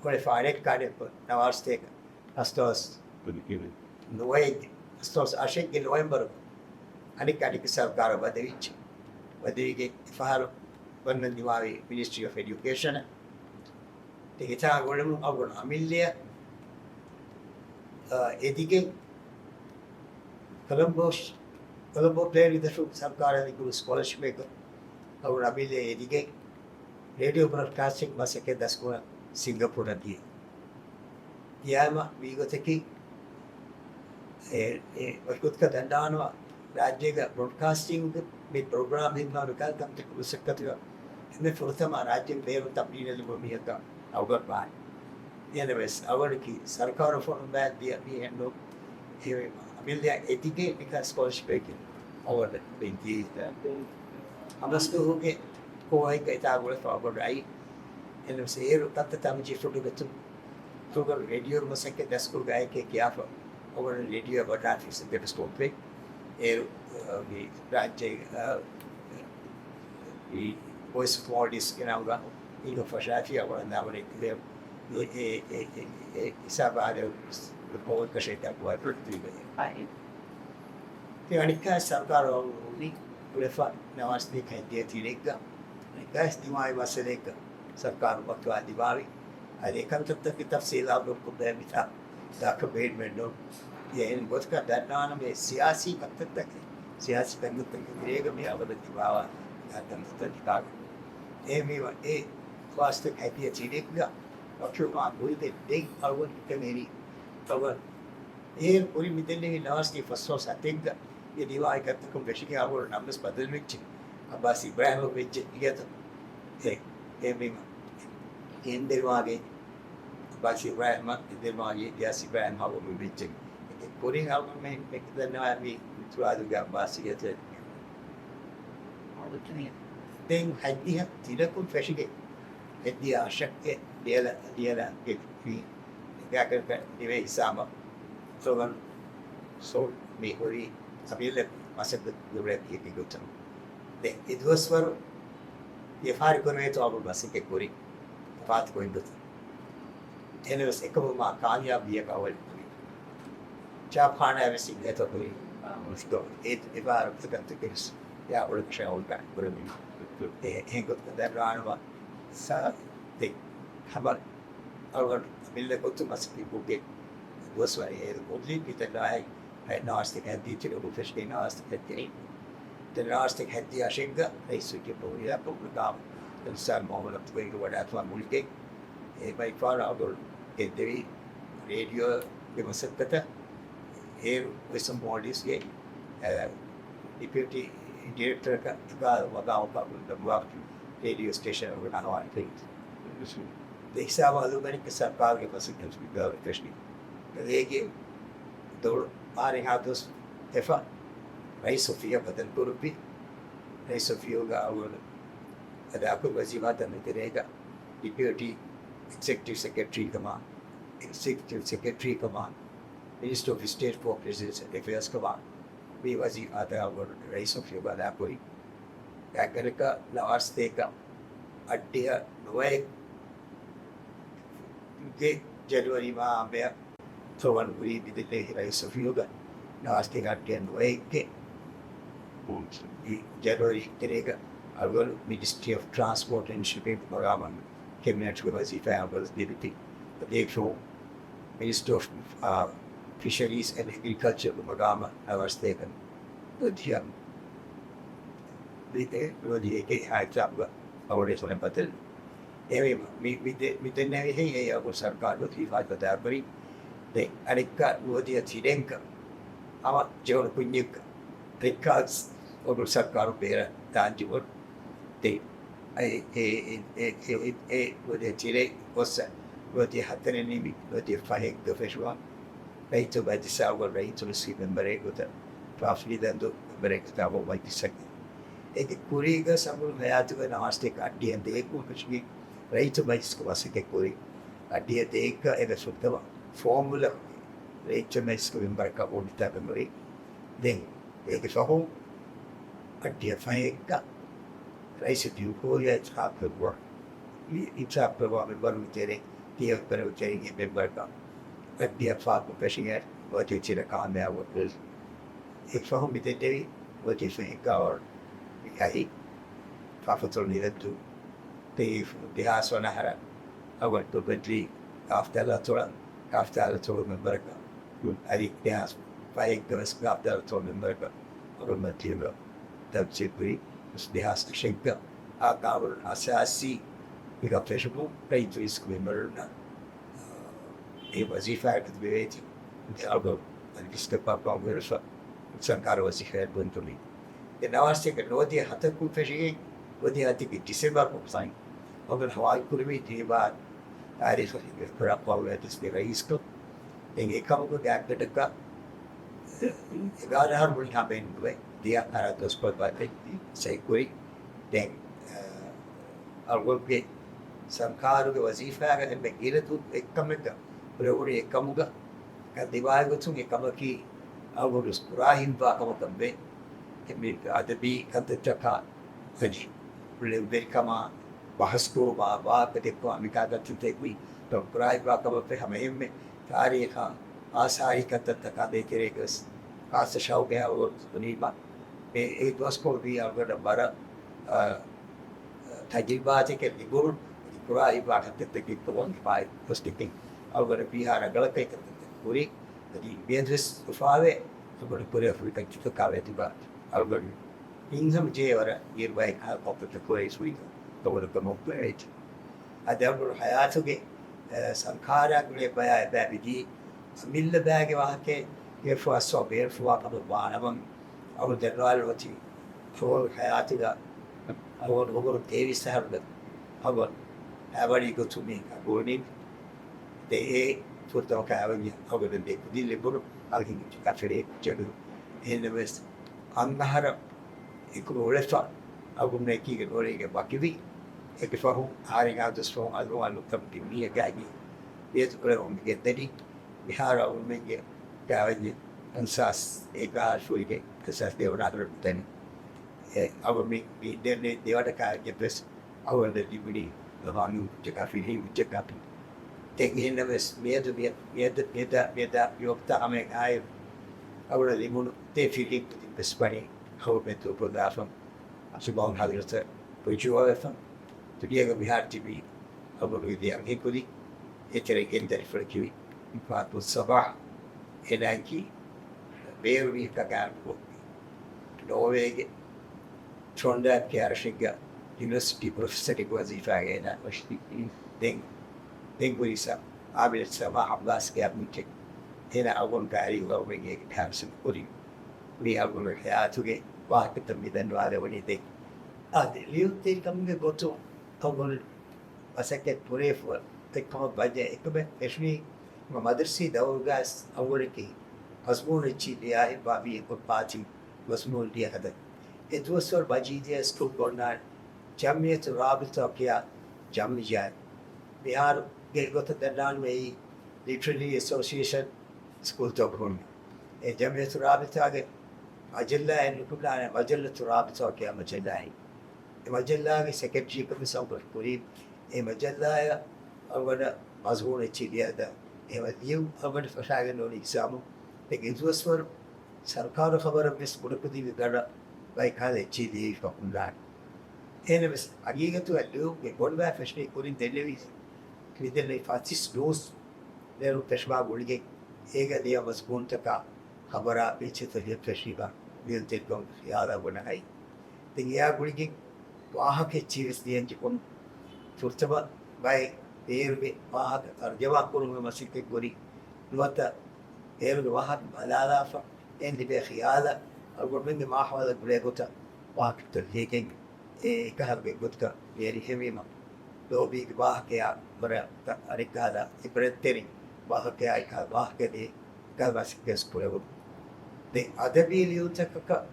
އުޅެފަ އަނެއްކާ އަނެއްކާ ނަވާރަސަތޭކަ ފަސްދޮޅަސް ނުވައެއްގެ، ފަސްދޮޅަސް އަށެއްގެ ނޮވެމްބަރު އަނެއްކާ އަނެއްކާ ސަރުކާރަށް ވަދެވިއްޖެ. ވަދެވިގެން އެފަހަރު ވަންނަން ދިމާވި މިނިސްޓްރީ އޮފް އެޑިއުކޭޝަނަށް. އެތާ ގުޅެމުން އަޅުގަނޑު އަމިއްލައަށް، އާ، އެދިގެން ކޮލަމްބޯސް ކޮލަމްބޯ ޕްލޭން އިން ދަ ޓްރޫތް ސަރުކާރާ ދިނުނު ސްކޮލަރޝިޕެއްގަ އަޅުގަނޑު އަމިއްލަ އެދިގެން ރޭޑިއޯ ބްރޯޑްކާސްޓިން މަސައްކަތް ދަސްކުރަން ސިންގަޕޫރަށް ދިޔަ. ގިޔާމަ މީގޮތަކީ އެ، އެ، ވަކިގޮތަކަށް ދަންނާނަމަ، ރާއްޖޭގަ ބްރޯޑްކާސްޓިންގ މި ޕްރޮގްރާމް ހިންގާނު ކަންކަން ކަންތައް މަސައްކަތުގަ އެންމެ ފުރަތަމަ ރާއްޖޭގެ ބޭރުން ތަމްރީނަށް ލިބުނު މީހަކަށް އަޅުގަނޑު ވާނެ. އެހެންވެސް އަޅުގަނޑަކީ ސަރުކާރު ފޮނުވާ ދިޔަ މީހެއް ނޫން. އެހެންވީމަ އަމިއްލައަށް އެދިގެން މިކަން ސްކޮލަރޝިޕެއްގެ އަޅުގަނޑު ދީ. ހަމަސްދުވަހުގެ ކޯހައެއްގަ އެތާ ގުޅެފަ އަޅުގަނޑު އައީ. އެހެންވެސް އޭރު ކަންތައްތައް މި ޖެހިފަ ގޮތުން އަޅުގަނޑު ރޭޑިއޯ މަސައްކަތް ދަސްކުރުގައި ކިޔާފަ އަޅުގަނޑު ރޭޑިއޯ އެޑްވަޓައިޒް އެކްސްޕެކްޓް ކޮށްފަ އޭރު، އަ، މި ރާއްޖޭ، އަ، މި ވޮއިސް އޮފް މޯލްޑިވްސް ގެ ނަމުގަ އިން ފަށާފި އަޅުގަނޑު އެ، އެ، އެ، އެ ހިސާބާ ކޯލް ކަށެއް ދައްކުވާ ތި އަނެއްކާ ސަރުކާރު އަޅުގަނޑު ހުރި ކުޅެފަ ނަވާސް ދިހަ ހަތްދިހަ ތިނެއްގަ އަނެއްކާ ދިމާވި މައްސަލައެއްގަ ސަރުކާރު މަތުވާ ދިމާވި. އަދި އެކަންތައްތަކުގެ ތަފްސީލާ ބޮޑުކޮށްދޭ މިތާ ދާކަށް ބޭނުމެއް ނޫން. އެހެން ގޮތަކަށް ދަންނާނަމޭ ސިޔާސީ ކަންތައްތަކެއް، ސިޔާސީ ކަންތައްތަކެއް ތެރޭގަ މި އަބަދަށް ތިބާވާ ކަންތައްތައް ތިބާގެ. އެހެންވީމަ އެ ވާސްތަކެއް ހަތްދިހަ ތިނެއްގަ ވަކިވުމާ ގުޅިގެން ދެން އަޅުގަނޑު ހިތަށް އެރީ އަޅުގަނޑު އޭރު ކުރިން މިދެންނެވި ނަވާސްގެ ފަސް ހާސް ހަތެއްގަ އެ ދިމާވި ކަންތަކުން ފެށިގެން އަޅުގަނޑު ނަމަވެސް ބަދަލުވެއްޖެ. އައްބާސް އިބްރާހިމަށް ވެއްޖެ އިގޭތަ. އެ، އެހެންވީމަ އެންދެރުވާގެ އައްބާސް އިބްރާހިމަށް އެންދެރުވާގެ އިލްޔާސް އިބްރާހިމް ހަވަލު ވެއްޖެ. އެ ކުރިން އަޅުގަނޑުމެން މެކިދަންނަވާ މި މިތުރާދުގެ އައްބާސް އިގޭތަ. ދެން ހަތްދިހަ ތިނަކުން ފެށިގެން ހަތްދިހަ އަށެއްގެ ލިޔެލަ، ލިޔެލަ ގެ މި ގާކަރަކަށް ނިވޭ ހިސާބަށް ސޯވަން ސޯ މި ހުރީ އަމިއްލަ މަސައްކަތް ގުޅޭ ގޮތަށް. ދެ އެ ދުވަސްވަރު ވިޔަފާރި ކުރެވޭތޯ އަބު މަސައްކަތް ކުރި ފާތު ގޮތްގޮތަށް. އެހެނަސް އެކަމު މާ ކާމިޔާބު ވިޔަކަށް އަވަލި ކުރި. ޗާޕްޚާނާ ވެސް އިނގޭތޯ ކުރި. އެ އެ ބާރު ކަންތައް ވެސް ޔާ އުޅެކަށަ އޮޅުގަނޑު ކުރެވި. އެ އެހެން ގޮތަކަށް ދަންނާނަމަ ސާ ދެ ހަމަ އަޅުގަނޑު މިއްލަ ގޮތު މަސައްކަތް ކުރި ދުވަސްވަރެއް ހޭދަ ކޮށްލީ މިތަނާއި ނަވާސްތެކެ ހައްދީތި އުފެށްގެ ނަވާސްތެކެ ހައްދިހަ އަށެއްގަ ރައީސް ޖަމްހޫރިއްޔާ ޕްރޮގްރާމް އިންސާން މުހައްމަދު ބަތުގައި ވަޑާތުވާ މުޅިގެ އެ ބައިފާރާގޮޅު ގެންދެވީ ރޭޑިއޯގެ މަސައްކަތަށް އޭރު ވެސް މޯލްޑިވްސްގެ، އެ، ޑެޕިއުޓީ ޑިރެކްޓަރަކަށް ވަގާ ވަގާ ރޭޑިއޯ ސްޓޭޝަން އަންވާނެ. ދެ ހިސާބަށް އަލުގަނޑެއްގެ ސަރުކާރުގެ މަސައްކަތް ފެށިގެން ދޯޅު އާރެއްހާ ދުވަސް ހިފަ ރައީސް އޮފީހަށް ބަދަލުކުރުއްވި. ރައީސް އޮފީހުގަ އަވަލު އަދާކުރި ވަޒީފާތައް މިތެރޭގަ ޑެޕިއުޓީ އެގްޒެކެޓިވް ސެކްރެޓަރީ ކަމަށް، އެގްޒެކެޓިވް ސެކްރެޓަރީ ކަމަށް، މިނިސްޓަރ އޮފް ސްޓޭޓް ފޯ ޕްރެޒިޑެންޝަލް އެފެއާޒް ކަމަށް މި ވަޒީފާތައް އަވަލު ރައީސް އޮފީހުގަ އަދާކުރި. ގާތްގަނޑަކަށް ނަވާސްތޭކަ އަށްޑިހަ ނުވައެއްގެ ޖަނުއަރީ މާ އަނބެއަށް ސޯވަން ހުރީ މިދެންނެވި ރައީސް އޮފީހުގަ ނަވާސްތޭކަ އަށްޑިހަ ނުވައެއްގެ ޖަނުއަރީ ތެރޭގަ އަޅުގަނޑު މިނިސްޓްރީ އޮފް ޓްރާންސްޕޯޓް އެންޑް ޝިޕިންގ މަގާމަށް ކެބިނެޓްގެ ވަޒީފާއަށް އަޅުގަނޑު ލިބިފި. އަދި އެކަމު މިނިސްޓަރ އޮފް، އާ، ފިޝަރީޒް އެންޑް އެގްރިކަލްޗަރގެ މަގާމަށް ނަވާސްތޭކަ ނުވަދިހަ ނުވަދިހައެއްގެ އިހާތްސާބުގަ އަވަރޭ ސޮނެ ބަދަލު. އެހެންވީމަ، މި، މި ދެ-، މި ދެންނެވިހެން އެ އަގު ސަރުކާރު ވަޒީފާތައް އަދާކުރި. ދެން އަނެއްކާ ނުވަދިހަ ތިނެއްގަ ހަމަ ޖެހުނު ކުއްޖެއްގަ ރެކާޑްސް އަގު ސަރުކާރު ބޭރަށް ދާން ޖެހުނު. ދެން އެ، އެ، އެ، ނުވަދިހަ ތިނެއް ގޮސް ނުވަދިހަ ހަތަރެއް ނިމި، ނުވަދިހަ ފަހެއްގަ ފެށުވާ ރައްޔިތު މަޖިލިސް އަޅުގަނޑު ރައްޔިތު މަޖިލިސްގެ މެމްބަރެއް ގޮތަށް ފާފަ މިދަންދޫ މެމްބަރެއް ގޮތަށް އަޅުގަނޑު މަޖިލިސްއަށް އެގެ ކުރީގަ ސަމުން ހަޔާތުގަ ނަވާސްތޭކަ އަށްޑިހަ ދޭއްގަ ފެށިގެން ރައްޔިތު މަޖިލިސްގަ މަސައްކަތް ކުރި. އަށްޑިހަ ދޭއްގަ އެގަ ފުރަތަމަ ފޯމުލަ ރައްޔިތު މަޖިލިސްގެ މެމްބަރަކަށް އޮޑިޓަށް މެމްބަރެއް. ދެން އޭގެ ފަހުން އަށްޑިހަ ފަހެއްގަ ރައީސުލްޖުމްހޫރިއްޔާ އިންތިޚާބު ކުރުވަ، އިންތިޚާބު ކުރުވާ މެމްބަރުންގެ ތެރެއިން ތިޔަ މެމްބަރު ތެރެއިން އެއް މެމްބަރަކަށް އަށްޑިހަ ފަހަކުން ފެށިގެން ނުވަދިހަ ތިނަށް ކާމިޔާބު ވެއްޖެ. އެ ފަހުން މި ދެންނެވި ނުވަދިހަ ފަހެއްގަ އަވަރު މި އައި ފާފަތޮޅު ނިލަންދޫ ދެހާސް ވަނަ އަހަރަށް އަވަރު ބަދަލުވީ ގާފްދާލާތޮޅަށް، ގާފްދާލާތޮޅު މެމްބަރަކަށް. އަދި ދެހާސް ފަހެއްގަ ވެސް ގާފްދާލާތޮޅު މެމްބަރަކަށް މަތީގަ ތަފްސީލް ކުރި ދެހާސް އަށެއްގަ އާ ޤާނޫނު އަސާސީ މިގަ ފެށުމުން ރައްޔިތު އިސްކުރިމަރުންނަށް އެ ވަޒީފާއަކަށް ބެވޭތީ. އަޅުގަނޑު އަދި އިސްތިއުފާ ކޮށް ވެރިފަ ސަރުކާރު ވަޒީފާއެއް ބުންތުނީ. އެ ނަވާސީގެ ނުވަދިހަ ހަތަކުން ފެށިގެން ނުވަދިހަ ހަތެއްގެ ޑިސެމްބަރު ކޮންފައިން އަޅުގަނޑު ހަވާލު ކުރެވި ތިބާ ތާރީޚު ހިނގައިފަ ރައްކާވެ ދެސް ދެ ރައީސްކޮށް، ދެން އެކަމުގެ ގާތްގަނޑަކަށް އެގާރަ އަހަރު މުޅި ހަމައެއް ނުވެ، ދިޔަ އަހަރަށް ދުވަސްކޮޅެއް ސައި ކުރި. ދެން، އަ، އަޅުގަނޑުގެ ސަރުކާރުގެ ވަޒީފާގަ އެންމެ ގިނަ ދުވަސް އެއްކަމެއްގަ ކުރެވުނީ އެކަމުގަ ކަން ދިމާވި ގޮތުން އެކަމަކީ އަޅުގަނޑު ކުރާ ހިތްވާ ކަމަކަށް ވޭ. އެ މި އަދަބީ ކަންތައްތަކާ އަދި އުޅެންވެރިކަމާ ބަހަސްކުރުމާ ވާހަކަ ދެއްކުމާ މިކާ ކަންތައްތަކުން ކުރާ ހިތްވާ ކަމަށް ވޭ. ހަމައެހެންމެ ތާރީޚާ އާސާރީ ކަންތައްތަކާ ދޭތެރޭގަވެސް ޚާއްޞަ ޝައުގެއް އަޅުގަނޑު ހުރީމަ މި އެ ދުވަސްކޮޅު ވީ އަޅުގަނޑަށް ވަރަށް، އަ، ތަޖްރިބާތަކެއް ލިބުނު ކުރާ ހިތްވާ ކަންތައްތަކެއް ކުރުވަން ފާއިތު ގޮސް ދެކެން އަޅުގަނޑަށް ވީހާރަ ގަޅަކަށް ކަންތައްތައް ކުރި. އަދި މިއަދުވެސް އުފާވޭ އަޅުގަނޑު ކުރެވިފައި ކަންތައްތަކާ ވޭތިބާ އަޅުގަނޑު ހިތްހަމަޖެހޭ ވަރަށް އިރުވައި ކަހަލަ ކޮންމެ ކުރެވިފައި ކަމަކަށް ވެއެއް. އަދި އަޅުގަނޑު ހަޔާތުގެ، އެ، ސަރުކާރާ ގުޅޭ ބަޔާ އެބައިމީ އަމިއްލަ ބައިގެ ވާހަކައެއް ހެޔޮފުވާސްވާ ބޭރުފުވާ ކަމަށް ވާނަމަ، އަޅުގަނޑު ދަންނަވާލަން އޮތީ އަޅުގަނޑު ހަޔާތުގަ އަޅުގަނޑު އުމުރު ތޭވީސް އަހަރުގަ އަޅުގަނޑު ހަވަނީ ގޮތުން މީ ގުޅުނީ. ދެ އެ ފުރަތަމަ ކާވެންޏަށް އަޅުގަނޑު ދެ ކުދިން ލިބުނު އަޅުގަނޑު ކަފެރޭ ޖެޑު. އެހެންނަމަވެސް އަންނަ އަހަރަށް އެކު އުޅެފަ، އަޅުގަނޑަކީގެ ނުވަރެއްގެ ވަކިވި، އޭގެ ފަހު އަހަރެއްގާ ދުވަސް ފަހު އަލުވާ ނުކަމުގެ މީހަކާގެ ވިޔަދު ކުރެވުން ގެންދަނީ. މިހާރު އަޅުގަނޑުމެންގެ ކާވެންޏެއް އަންސާސް އެގާރަ ފުރިގެ އަންސާސް ދެވަނަ އަހަރަށް ދަނީ. އެ އަޅުގަނޑު މި، މި ދެން ދެވަނަ ކާވެންޏެއް ވެސް އަޅުގަނޑަށް ލިބުނީ ވާނު ހުއްޖަކާ ފިރިހެން ހުއްޖަކާ. ދެން އެހެންނަމަވެސް މިއަދު މި، މިއަދު މިއަދާ، މިއަދާ މިވަގުތާ ހަމައަށް އާއި އަޅުގަނޑަށް ލިބުނު ދެ ފިރިހެން ކުދިން ވެސް ވަނީ އަޅުގަނޑު ދޫކޮށްލާފަ އަސުބާހު ހަޟްރަތަށް ރުޖޫޢަވެފަ، ތިބޭގަ މިހާރު ތިބީ އަޅުގަނޑުގެ ދެ އަންހެންކުދިން. އެތެރޭ ގެންދަނީ ފުޅަކިވި މި ފާތު ސަބާހް. އޭނާއަކީ ބޭރު މީހަކާ ގާތްގަނޑު ނޯވޭގެ ޓްރޮންޑާމް ކިޔާ ރަށެއްގަ ޔުނިވަރސިޓީ ޕްރޮފެސަރެއްގެ ވަޒީފާގައި އޭނާ ވަށި. ދެން، ދެން ގުރީސް އާމިރަށް ސަބާ އައްބާސްގެ އަމިއްލައެއް. އޭނާ އަޅުގަނޑު ކާރީ ގައުމެއްގެ ކާރިސަން ކުރި. މީ އަޅުގަނޑުގެ ހަޔާތުގެ ވާހަކަތައް މި ދަންނަވާލެވުނީ ދެން. އާދެ، ލިޔުންތެރިކަމުގެ ގޮތުން އަޅުގަނޑު މަސައްކަތް ކުރެވިފަ އެއްކަމަށް ވަންޏާ އެކަމެއް ފެށުނީ މަދަރުސީ ދައުރުގައި އަޅުގަނޑަކީ މަޒުމޫނު އެއްޗިހި ލިޔާ ހިތްވާ މީހަކު ޕާތި މަޒުމޫނު ލިޔެ ހަދަން. އެ ދުވަސްވަރު މަޖީދިއަށް ސްކޫލް އޮންނާނެ ޖަމްޢިއްޔަތު ރާބިތާ ކިޔާ ޖަމްޢިއްޔާ. މިހާރު ގެ ގޮތަށް ދަންނާނުމައި ލިޓްރަރީ އެސޯސިއޭޝަން ސްކޫލްތައް ހުންނަ. އެ ޖަމްޢިއްޔަތު ރާބިތާގެ މަޖައްލާއެއް ނުކުންނާނެ މަޖައްލަތު ރާބިތާ ކިޔާ މަޖައްލާއެއް. އެ މަޖައްލާގެ ސެކްރެޓަރީ ކޮމިސަރ ކުރީ، އެ މަޖައްލާއަށް އަޅުގަނޑަށް މަޒުމޫނު އެއްޗިހި ލިޔަދާ، އެ ލިޔުން އަޅުގަނޑަށް ފަށާގެން އޮންނަ އިލްޒާމު. ދެން އެ ދުވަސްވަރު ސަރުކާރު ޚަބަރަށް ވެސް ބުޑަކުދިން ގަޑަށް ބައި ކަހަލަ އެއްޗިހި ލިޔެވިފަ ހުންނާނެ. އެހެނަސް ހަގީގަތުގަ ލިޔުމުގެ ބޮޑުބައި ފެށުނީ ކުރިން ދެންނެވި، މިދެންނެވި ފަސްވީސް ނޫސް ލޭރު ފެށުމާ ގުޅިގެން އޭގަ ލިޔާ މަޒުމޫނުތަކާ ޚަބަރާ ބެއްޗެތައް ލިޔެ ފެށީމަ ލިޔުންތެރިކަމުގެ ޚިޔާލާ ބުނަހައި. ދެން އެއާ ގުޅިގެން ވާހަކަ އެއްޗިހި ވެސް ލިޔަން ޖެހުނު. ފުރަތަމަ ބައެއް ބޭރުގެ ވާހަކަ ތަރުޖަމާ ކުރުމުގެ މަސައްކަތް ކުރި ނުވަތަ ބޭރުގެ ވާހަކަ ބަލާލާފަ އެ ލިބޭ ޚިޔާލަށް އަޅުގަނޑުމެންގެ މާހައުލަށް ގުޅޭ ގޮތަށް ވާހަކަތައް ލިޔެގެން އެ އެކަހަލަ ގޮތަކަށް ވެރި ހެވީމަ، ލޯބީގެ ވާހަކަޔާ ވަރަށް އަނެއްކަހަލަ އިބްރަތްތެރި ވާހަކަޔާ އެކަހަލަ ވާހަކަ ދޭ އެކަހަލަ މަސައްކަތް ކުރެވުނު. ދެން އަދަބީ ލިޔުންތަކަކަށް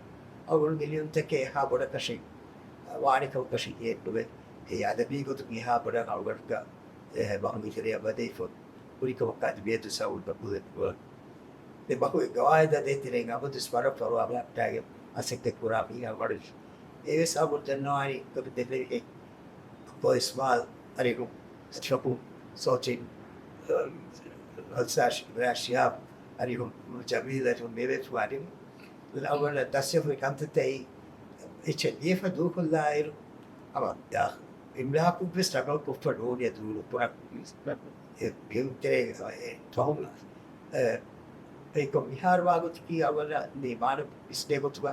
އަޅުގަނޑުގެ ލިޔުންތަކެއް އެހާ ބޮޑަކަށެއް ވާނެ ކަމަކަށެއް އެއްނުވޭ. އެ އަދަބީ ގޮތުން އެހާ ބޮޑަށް އަޅުގަނޑުގަ އެ ބަހުގެ ތެރެއަށް ވަދެވިފަ ހުރި ކަމަކާ އަދި ބޭދު ސައުލް ބަކުލެއް ނުވޭ. ދެ ބަހުގެ ގަވާއިދާ ދޭތެރޭން އަބަދުސް ވަރަށް ފަރުވާ ބަހައްޓާގެ މަސައްކަތް ކުރާ މީހާ ވަޑު. އެވެސް އަބު ދަންނަވާނީ ކޮބި ދެންނެވި އެ އިސްމާލް އަރިހު ޝަކު ސޯޗިން އަލްސާޝް ރާޝިޔާ އަރިހު ޖަމީލް އަރިހު މެވެފު އަރިހު އަވަނަ ދަސްވެފުރި ކަންތައްތައް އެއްޗެއް ލިޔެފަ ދޫކޮށްލާއިރު، އަވަ ދާ އިމްލާކު ވެސް ރަނގަޅު ކޮށްފަ ނޫނިއްޔާ ދޫނު ކުރަން. އެ ގެންތެރޭ އެ ތޮހުމަ އެ އެކޮ މިހާރު ވާގޮތަކީ އަވަނަ މި މާނަ ވިސްނޭ ގޮތުގަ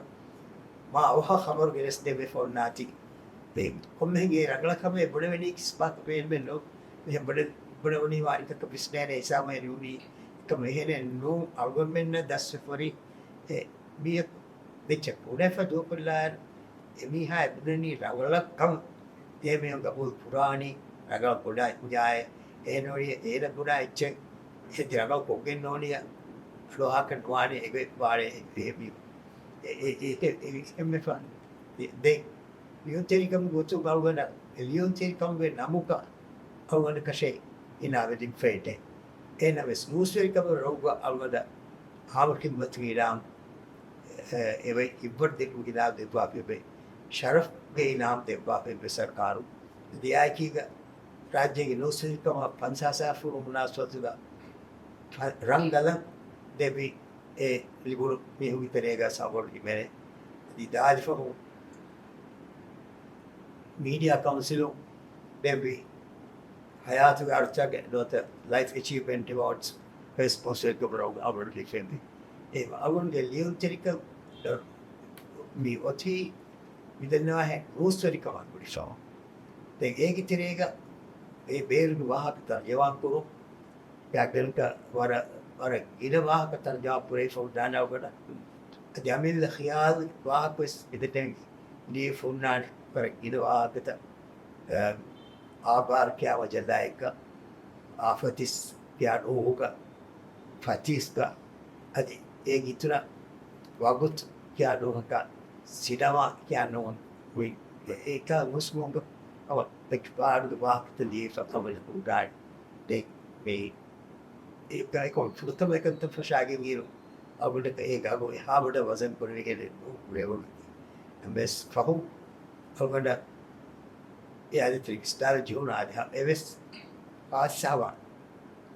މާ އަވަހަށް ޚަބަރު ގެނެސްދެވޭ ފޯން ނާތި. ކޮންމެހެން އެ ރަނގަޅަކަމެއް ބުނެވެނީ ކިސްބާކަށް ބޭނުމެއް ނޯ. މިހެން ބުނެ، ބުނެވުނީ ވާރިކަކަށް ވިސްނޭނެ ހިސާބު ހެރިވުނީ. އެކަމަ އެހެނެއް ނޫން. އަޅުގަނޑުމެންނަށް ދަސްވެފަ ހުރި އެ މީހަކު ދެއްޗެއް ބުނެފަ ދޫކޮށްލާއިރު، އެ މީހާ އެ ބުނެނީ ރަނގަޅަށް ކަމަށް. އެ މީހުން ގަބޫލު ކުރާނީ، ރަނގަޅަށް ބުނާ ކުރާއި، އެހެން ނޫނީ އޭނަ ބުނާ އެއްޗެއް އެ ރަނގަޅު ކޮށްގެން ނޫނީ، އަޑުއަހާކަށް ނުވާނެ އެގޮތް ވާނެ އެ މީހުން. އެ، އެ، އެ، އެ، އެ، އެ، އެ، ދެ، ލިޔުންތެރިކަމުގެ ގޮތުން އަޅުގަނޑަށް، އެ ލިޔުންތެރިކަމުގެ ނަމުގަ އަޅުގަނޑަކަށެއް އިނާމެއް ލިބިފައެއް ނެތް. އެހެންނަމަވެސް، ނޫސްވެރިކަމުގެ ރޮއްގަ އަޅުގަނޑަށް ހާމަ ޚިދްމަތުގެ އިނާމް، އެ، އެވައި އިއްވަރު ދެއްކުގެ އިނާމް ދެއްވާފައިވޭ، ޝަރަފްގެ އިނާމް ދެއްވާފައިވޭ ސަރުކާރު. ދިޔައިކީގަ ރާއްޖޭގެ ނޫސްވެރިކަމަށް ފަންސާސް ހާސް ވުމުގެ މުނާސަބަތުގަ ރަންގަލަން ދެއްވި އެ ލިބުނު މީހުންގެ ތެރޭގަ ސަބަބު ހިމެނޭ. އަދި ދާދިފަހު މީޑިއާ ކައުންސިލުން ދެއްވި ހަޔާތުގެ އަރުތަގެ ނުވަތަ ލައިފް އެޗީވްމަންޓް އެވޯޑްސް ވެސް ކައުންސިލްގެ ބުރައު އަޅުގަނޑު ލިބެންވީ. އެ އަޅުގަނޑުގެ ލިޔުންތެރިކަން މި އޮތީ މިދެންނެވާހެން ނޫސްވެރިކަމާ ގުޅިފަ. ދެން އޭގެ ތެރޭގަ އެ ބޭރުގެ ވާހަކަ ތަރްޖަމާ ކުރުން، އެ އަގެންކަ ވަރަށް، ވަރަށް ގިނަ ވާހަކަ ތަރްޖަމާ ކުރެވިފަ ހުންނާނެ އަޅުގަނޑަށް. އަދި އަމިއްލަ ޚިޔާލު ވާހަކަ ވެސް މިދެންނެވި ލިޔެފަ ހުންނާނެ ވަރަށް ގިނަ ވާހަކަތައް. އާ، އާބާރު ކިޔާ މަޖައްލާއެއްގަ، އާ، ފަތިސް ކިޔާ ނޫހުގަ، ފަތިސްގަ، އަދި އޭގެ އިތުރަށް ވަގުތު ކިޔާ ނޫހަކަށް، ސިނަމާ ކިޔާ ނޫހަކަށް އެ، އެކާ ހުސްމުގަ އަވަ އެކުބާރުގެ ވާހަކަތައް ލިޔެފަ ކަމަށް ހުންނާނެ. ދެން މި އެކަ އެކޮ ފުރަތަމަ އެކަންތައް ފަށާގެން އިރު، އަޅުގަނޑަކަށް އޭގެ އަގު އެހާ ބޮޑަށް ވަޒަން ކުރެވިގެން ނުކުރެވުނު. ނަމަވެސް ފަހު އަޅުގަނޑަށް އެ އަދި ތިރި ވިސްނާލަން ޖެހުނު އާދެ އެވެސް ހާއްސަވާ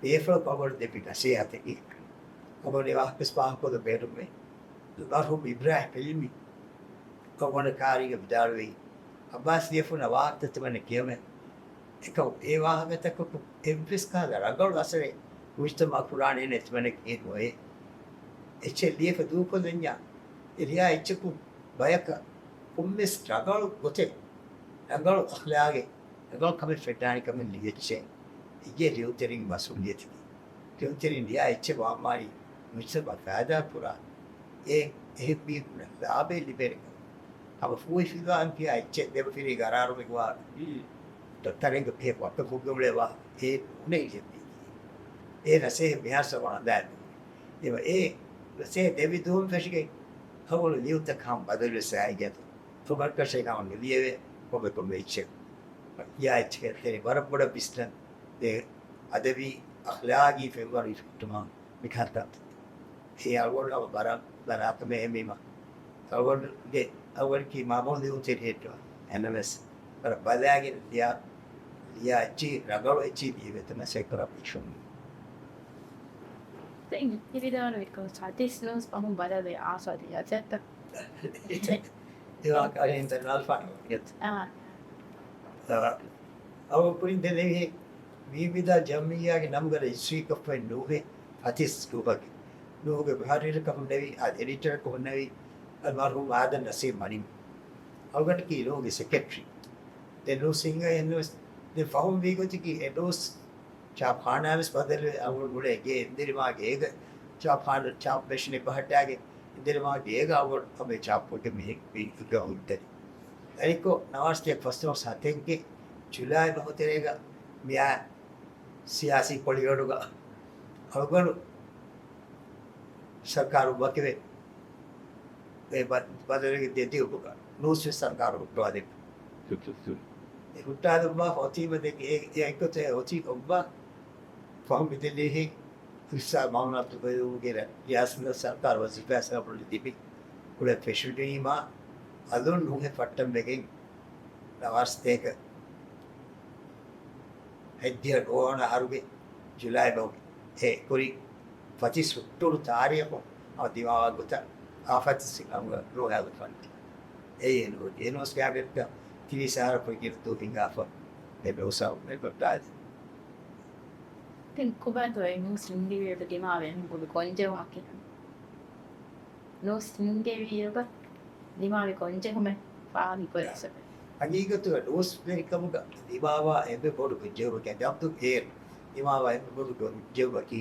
ބޭފުޅަކު އަޅުގަނޑު ދެއްވި ނަސޭހަތަކީ، އަޅުގަނޑު އެ ވާހަކަ ވެސް ފާހަގަކޮށްލަން ބޭނުމޭ. މަރްޙޫމް އިބްރާހިމް ޙިލްމީ އަޅުގަނޑު ކާރީގަ ވިދާޅުވީ، އައްބާސް ލިޔެފަ ހުންނަ ވާހަކަތައް ތިމަންނަ ކިޔަމޭ. އެކަމު އެ ވާހަކަތަކަކު އެއްވެސް ކަހަލަ ރަނގަޅު އަސަރެއް މުޖްތަމަޢަށް ކުރާނެ ނެތިމަނެއް އެއްނުވޭ. އެއްޗެއް ލިޔެފަ ދޫކޮށްލަންޏާ، އެ ލިޔާ އެއްޗަކުން ބަޔަކަށް ކޮންމެސް ރަނގަޅު ގޮތެއް، ރަނގަޅު އަޚްލާގެއް، ރަނގަޅު ކަމެއް ފެންނާނެ ކަމެއް ލިޔެއްޗޭ. އިގޭ ލިޔުންތެރިން މަސްއޫލިއްޔަތަކީ. ލިޔުންތެރިން ލިޔާ އެއްޗެއް ވާންވާނީ މުޖްތަމަޢަށް ފައިދާ ކުރާ، އެ އެހެން މީހުންނަށް ލާބެއް ލިބޭނެ ކަމަށް. ހަމަ ފޫހިފިލާން ކިޔާ އެއްޗެއް ދެމަފިރިގެ ގަރާރުމެއް ވާ ދޮށްތަރެއްގެ ބޭފުޅަކަށް ވައްކަ ކުއްގަ އުޅޭ ވާ އެ ނޫނޭ ލިޔެވީ. އެ ނަސޭހަތް މިހާރު ސަމާ ދާން. އެ ނަސޭހަތް ދެވި ދުވަހުން ފެށިގެން ހަމަ ލިޔުންތައް ހަމަ ބަދަލުވެސް އައިގެން ފުބަރްކަށެއް ހަމަ ނުލިޔެވޭ ކޮންމެ ކޮންމެ އެއްޗެއް. އިޔާ އެއްޗެކޭ ތެރެ ވަރަށް ބޮޑަށް ވިސްނަން ދޭ އަދަބީ އަޚްލާގީ ފެންވަރު ހިފުއްޓުމަށް މިކަންތައް. އެ އަޅުގަނޑު ވަރަށް ބަލާކަމެއް އެހެންވީމަ. އަޅުގަނޑުގެ އަޅުގަނޑަކީ މާބޮން ލިޔުންތެރިއެއް ނޫން. އެހެންނަމަވެސް ވަރަށް ބަލާގެން ލިޔާ، ލިޔާ އެއްޗިހި ރަނގަޅު އެއްޗިހި ލިޔެވޭތަ ނަސޭހަތް ކުރާ ބޭށުން. ދެން ހިވިދާނު އެކަން ސާތިސް ނޫސް ފަހުން ބަލާލެ އާސާދި އަތެއްތަ؟ އެވާ ކާރިން ތަން އަލްފާން ވަގެތް. އާ. އަ، އަވަ ކުރިން ދެނެވިހެ ވީވިދާ ޖަމްއިއްޔާގެ ނަމުގަ ރަޖިސްޓްރީކޮށްފައި ނޫހެ ފަތިސް ނޫހަކީ. ނޫހުގެ މުހައްރިރަކަށް ހުންނެވި، އާ، އެޑިޓަރަކަށް ހުންނެވި އަލްމަރްޙޫމް އާދަމް ނަސީމް މަނިމް. އަޅުގަނޑަކީ ނޫހުގެ ސެކްރެޓަރީ. ދެން ނޫސް ހިންގައި އެންނުވެސް ދެން ފަހުން ވީގޮތަކީ އެ ނޫސް ޗާޕްޚާނާ ވެސް ބަދަލުވެ އަޅުގަނޑު އުޅޭ ގޭ އިންދިރިމާ ގޭގަ ޗާޕްޚާނާ ޗާޕް މެޝިނެއް ބަހައްޓާގެ އިންދިރިމާ ގޭގަ އަޅުގަނޑު ހަމަ ޗާޕްކޮށްގެން މި ހިނގަ ހުއްޓެނީ. އަނެއްކޮށް ނަވާރަސްތޭކަ ފަސްނަމަ ސަތެއްގެ ޖުލައި މަހު ތެރޭގަ މިއާ ސިޔާސީ ކޮޅިގަޑުގަ އަޅުގަނޑު ސަރުކާރު ވަކިވެ އެ ބަ-، ބަދަލުގެ ދެ ދިއުމުގަ ނޫސްވެސް ސަރުކާރު ހުއްޓުވާލި. އެ ހުއްޓާލުމާ އޮތީމަ ދެ އެ، އެ އެއްގޮތެއް އޮތީ އޮއްވާ ފަހު މިދެލީހި އިސްލާ މައުނާތު ގޮތުގެ ރިޔާސަތު ސަރުކާރު ވަޒީފާ ސަބަބުން ލިބި ކުޅެ ފެށުނީމާ އަލުން ނޫހެއް ފައްޓަން ވެގެން ނަވާރަސްތޭކަ ހަތްދިހަ ނުވަވަނަ އަހަރުގެ ޖުލައި މަހުގެ އެ ކުރި ފަތިސް ހުއްޓުނު ތާރީޚު އަ ދިމާވާ ގޮތަށް އާ ފަތިސް އަމުގަ ރޯހައިލު ފަން. އެއީ އެން އޯ ޖީ. އެން އޯ ސް ކެބިނެޓްގަ ތިރީސް އަހަރަށް ކުރިގެން ދޫ ހިނގާފަ އެ ބެއުސާ އެ ބައްދާދި. ތިން ކުބާތޯ އެ ނޫސް ހިންގިވިއެވެ ދިމާވެ އެން ބޮޑު ގޮންޖެހުމަކީ. ނޫސް ހިންގެވިއެވެ. ދިމާވި ކޮންޖެހުމެއް ފާހަގަކުރެވޭ. ހަގީގަތުގަ ރޫސްވެރިކަމުގަ ދިމާވާ އެންމެ ބޮޑު ކޮންޖެހުމަކީ، އަދި އަބްދުލް އޭރު ދިމާވާ އެންމެ ބޮޑު ކޮންޖެހުމަކީ،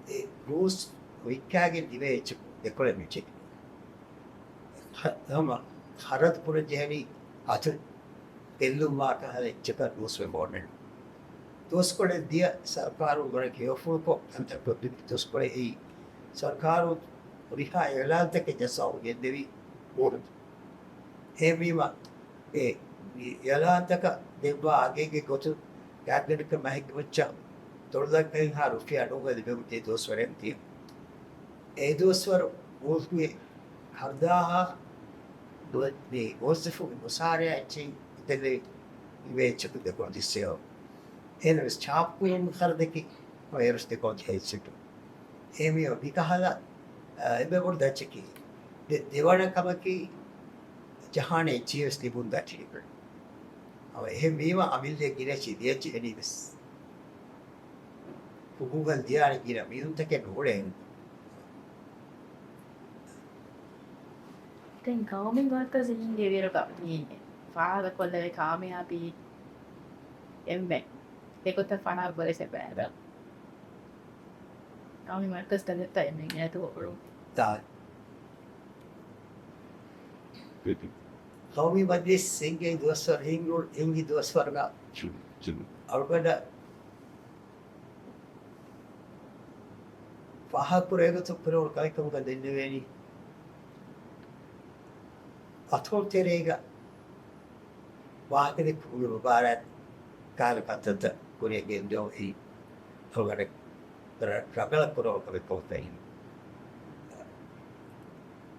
އެ ރޫސް ވިއްކާގެން ދިވެހި އެއްޗަކު ދެކޮޅެއް މިއެއްޗެއް ހަ-، ހަމަ ޚަރަދު ކުރަން ޖެހެނީ އަތުން ގެއްލުންވާ ކަހަލަ އެއްޗަކަށް ރޫސްވެ ބޯނެ. ދުވަސްކޮޅެއް ދިޔަ ސަރުކާރުން ވަރަށް ހެޔޮފުޅުކޮށް ކަންތައް ކޮށްދިން ދުވަސްކޮޅެއް އެއީ ސަރުކާރުން ހުރިހާ އިއުލާންތަކެއް ޖައްސާ ގެންދެވި އެހެންވީމަ، އެ އިއުލާންތަކަށް ދެއްވާ އަގެއްގެ ގޮތުން ގާތްގަނޑަކަށް މަހެއްގެ މައްޗަށް ދޮޅުލައްކައިންހާ ރުފިޔާ ނުހުގަ ލިބެމުންދޭ ދުވަސްވަރެއް ތި. އެ ދުވަސްވަރު މުލްކުގެ ހަރުދާހާ ދުވަ-، މި މުވައްޒަފުންގެ މުސާރަޔާ އެއްޗެހި އެތެރެ އިވޭ އެއްޗަކު ދެކޮޅު ދިއްސެވެ. އެހެނަސް ޗާޕްކުރުމުގެ ޚަރަދަކީ އެއަށް ވެސް ދެކޮޅު ޖެހިއްސެޓު. އެހެންވީމަ މިކަހަލަ، އަ، އެންމެ ބޮޑު ދައްޗަކީ ދެ-، ދެވަނަ ކަމަކީ ޖަހާނެ އެއްޗެހި ވެސް ލިބުން ދަތި. އަވަ އެހެންވީމަ އަމިއްލަ ގިނަ އެއްޗެހި ދިޔަ އެއްޗެހި ވެސް ހުގުގަން ދިޔާނެ ގިނަ މީހުންތަކެއް ނޫޅޭ. ދެން ޤައުމީ މަރުކަޒު ހިންގެވިއިރުގަ މި ފާހަގަކޮށްލެވޭ ކާމިޔާބީ އެންމެ އެގޮތަށް ފާހަގަކުރެވޭ ބައިވަރު. ޤައުމީ މަރުކަޒު ތަނެއްތަ އެންމެ އެތު އުޅުން. ތާ. ޤައުމީ މަޖިލިސް ހިންގި ދުވަސްވަރު، ހިންގު-، ހިންގި ދުވަސްވަރުގަ އަޅުގަނޑަށް ފާހަގަކުރެވޭ ގޮތަށް ކުރެވުނު ކަމެއް ކަމުގަ ދެންނެވޭނީ، އަތޮޅު ތެރޭގަ ވާހަކަދެއްކުމުގެ މުބާރާތް ކަހަލަ ކަންތައްތައް ކުރިއަށް ގެންދިޔުން އެއީ އަޅުގަނޑަށް ރަ-، ރަނގަޅަށް ކުރެވުނު ކަމެއް ކަމަށް ފެނޭ.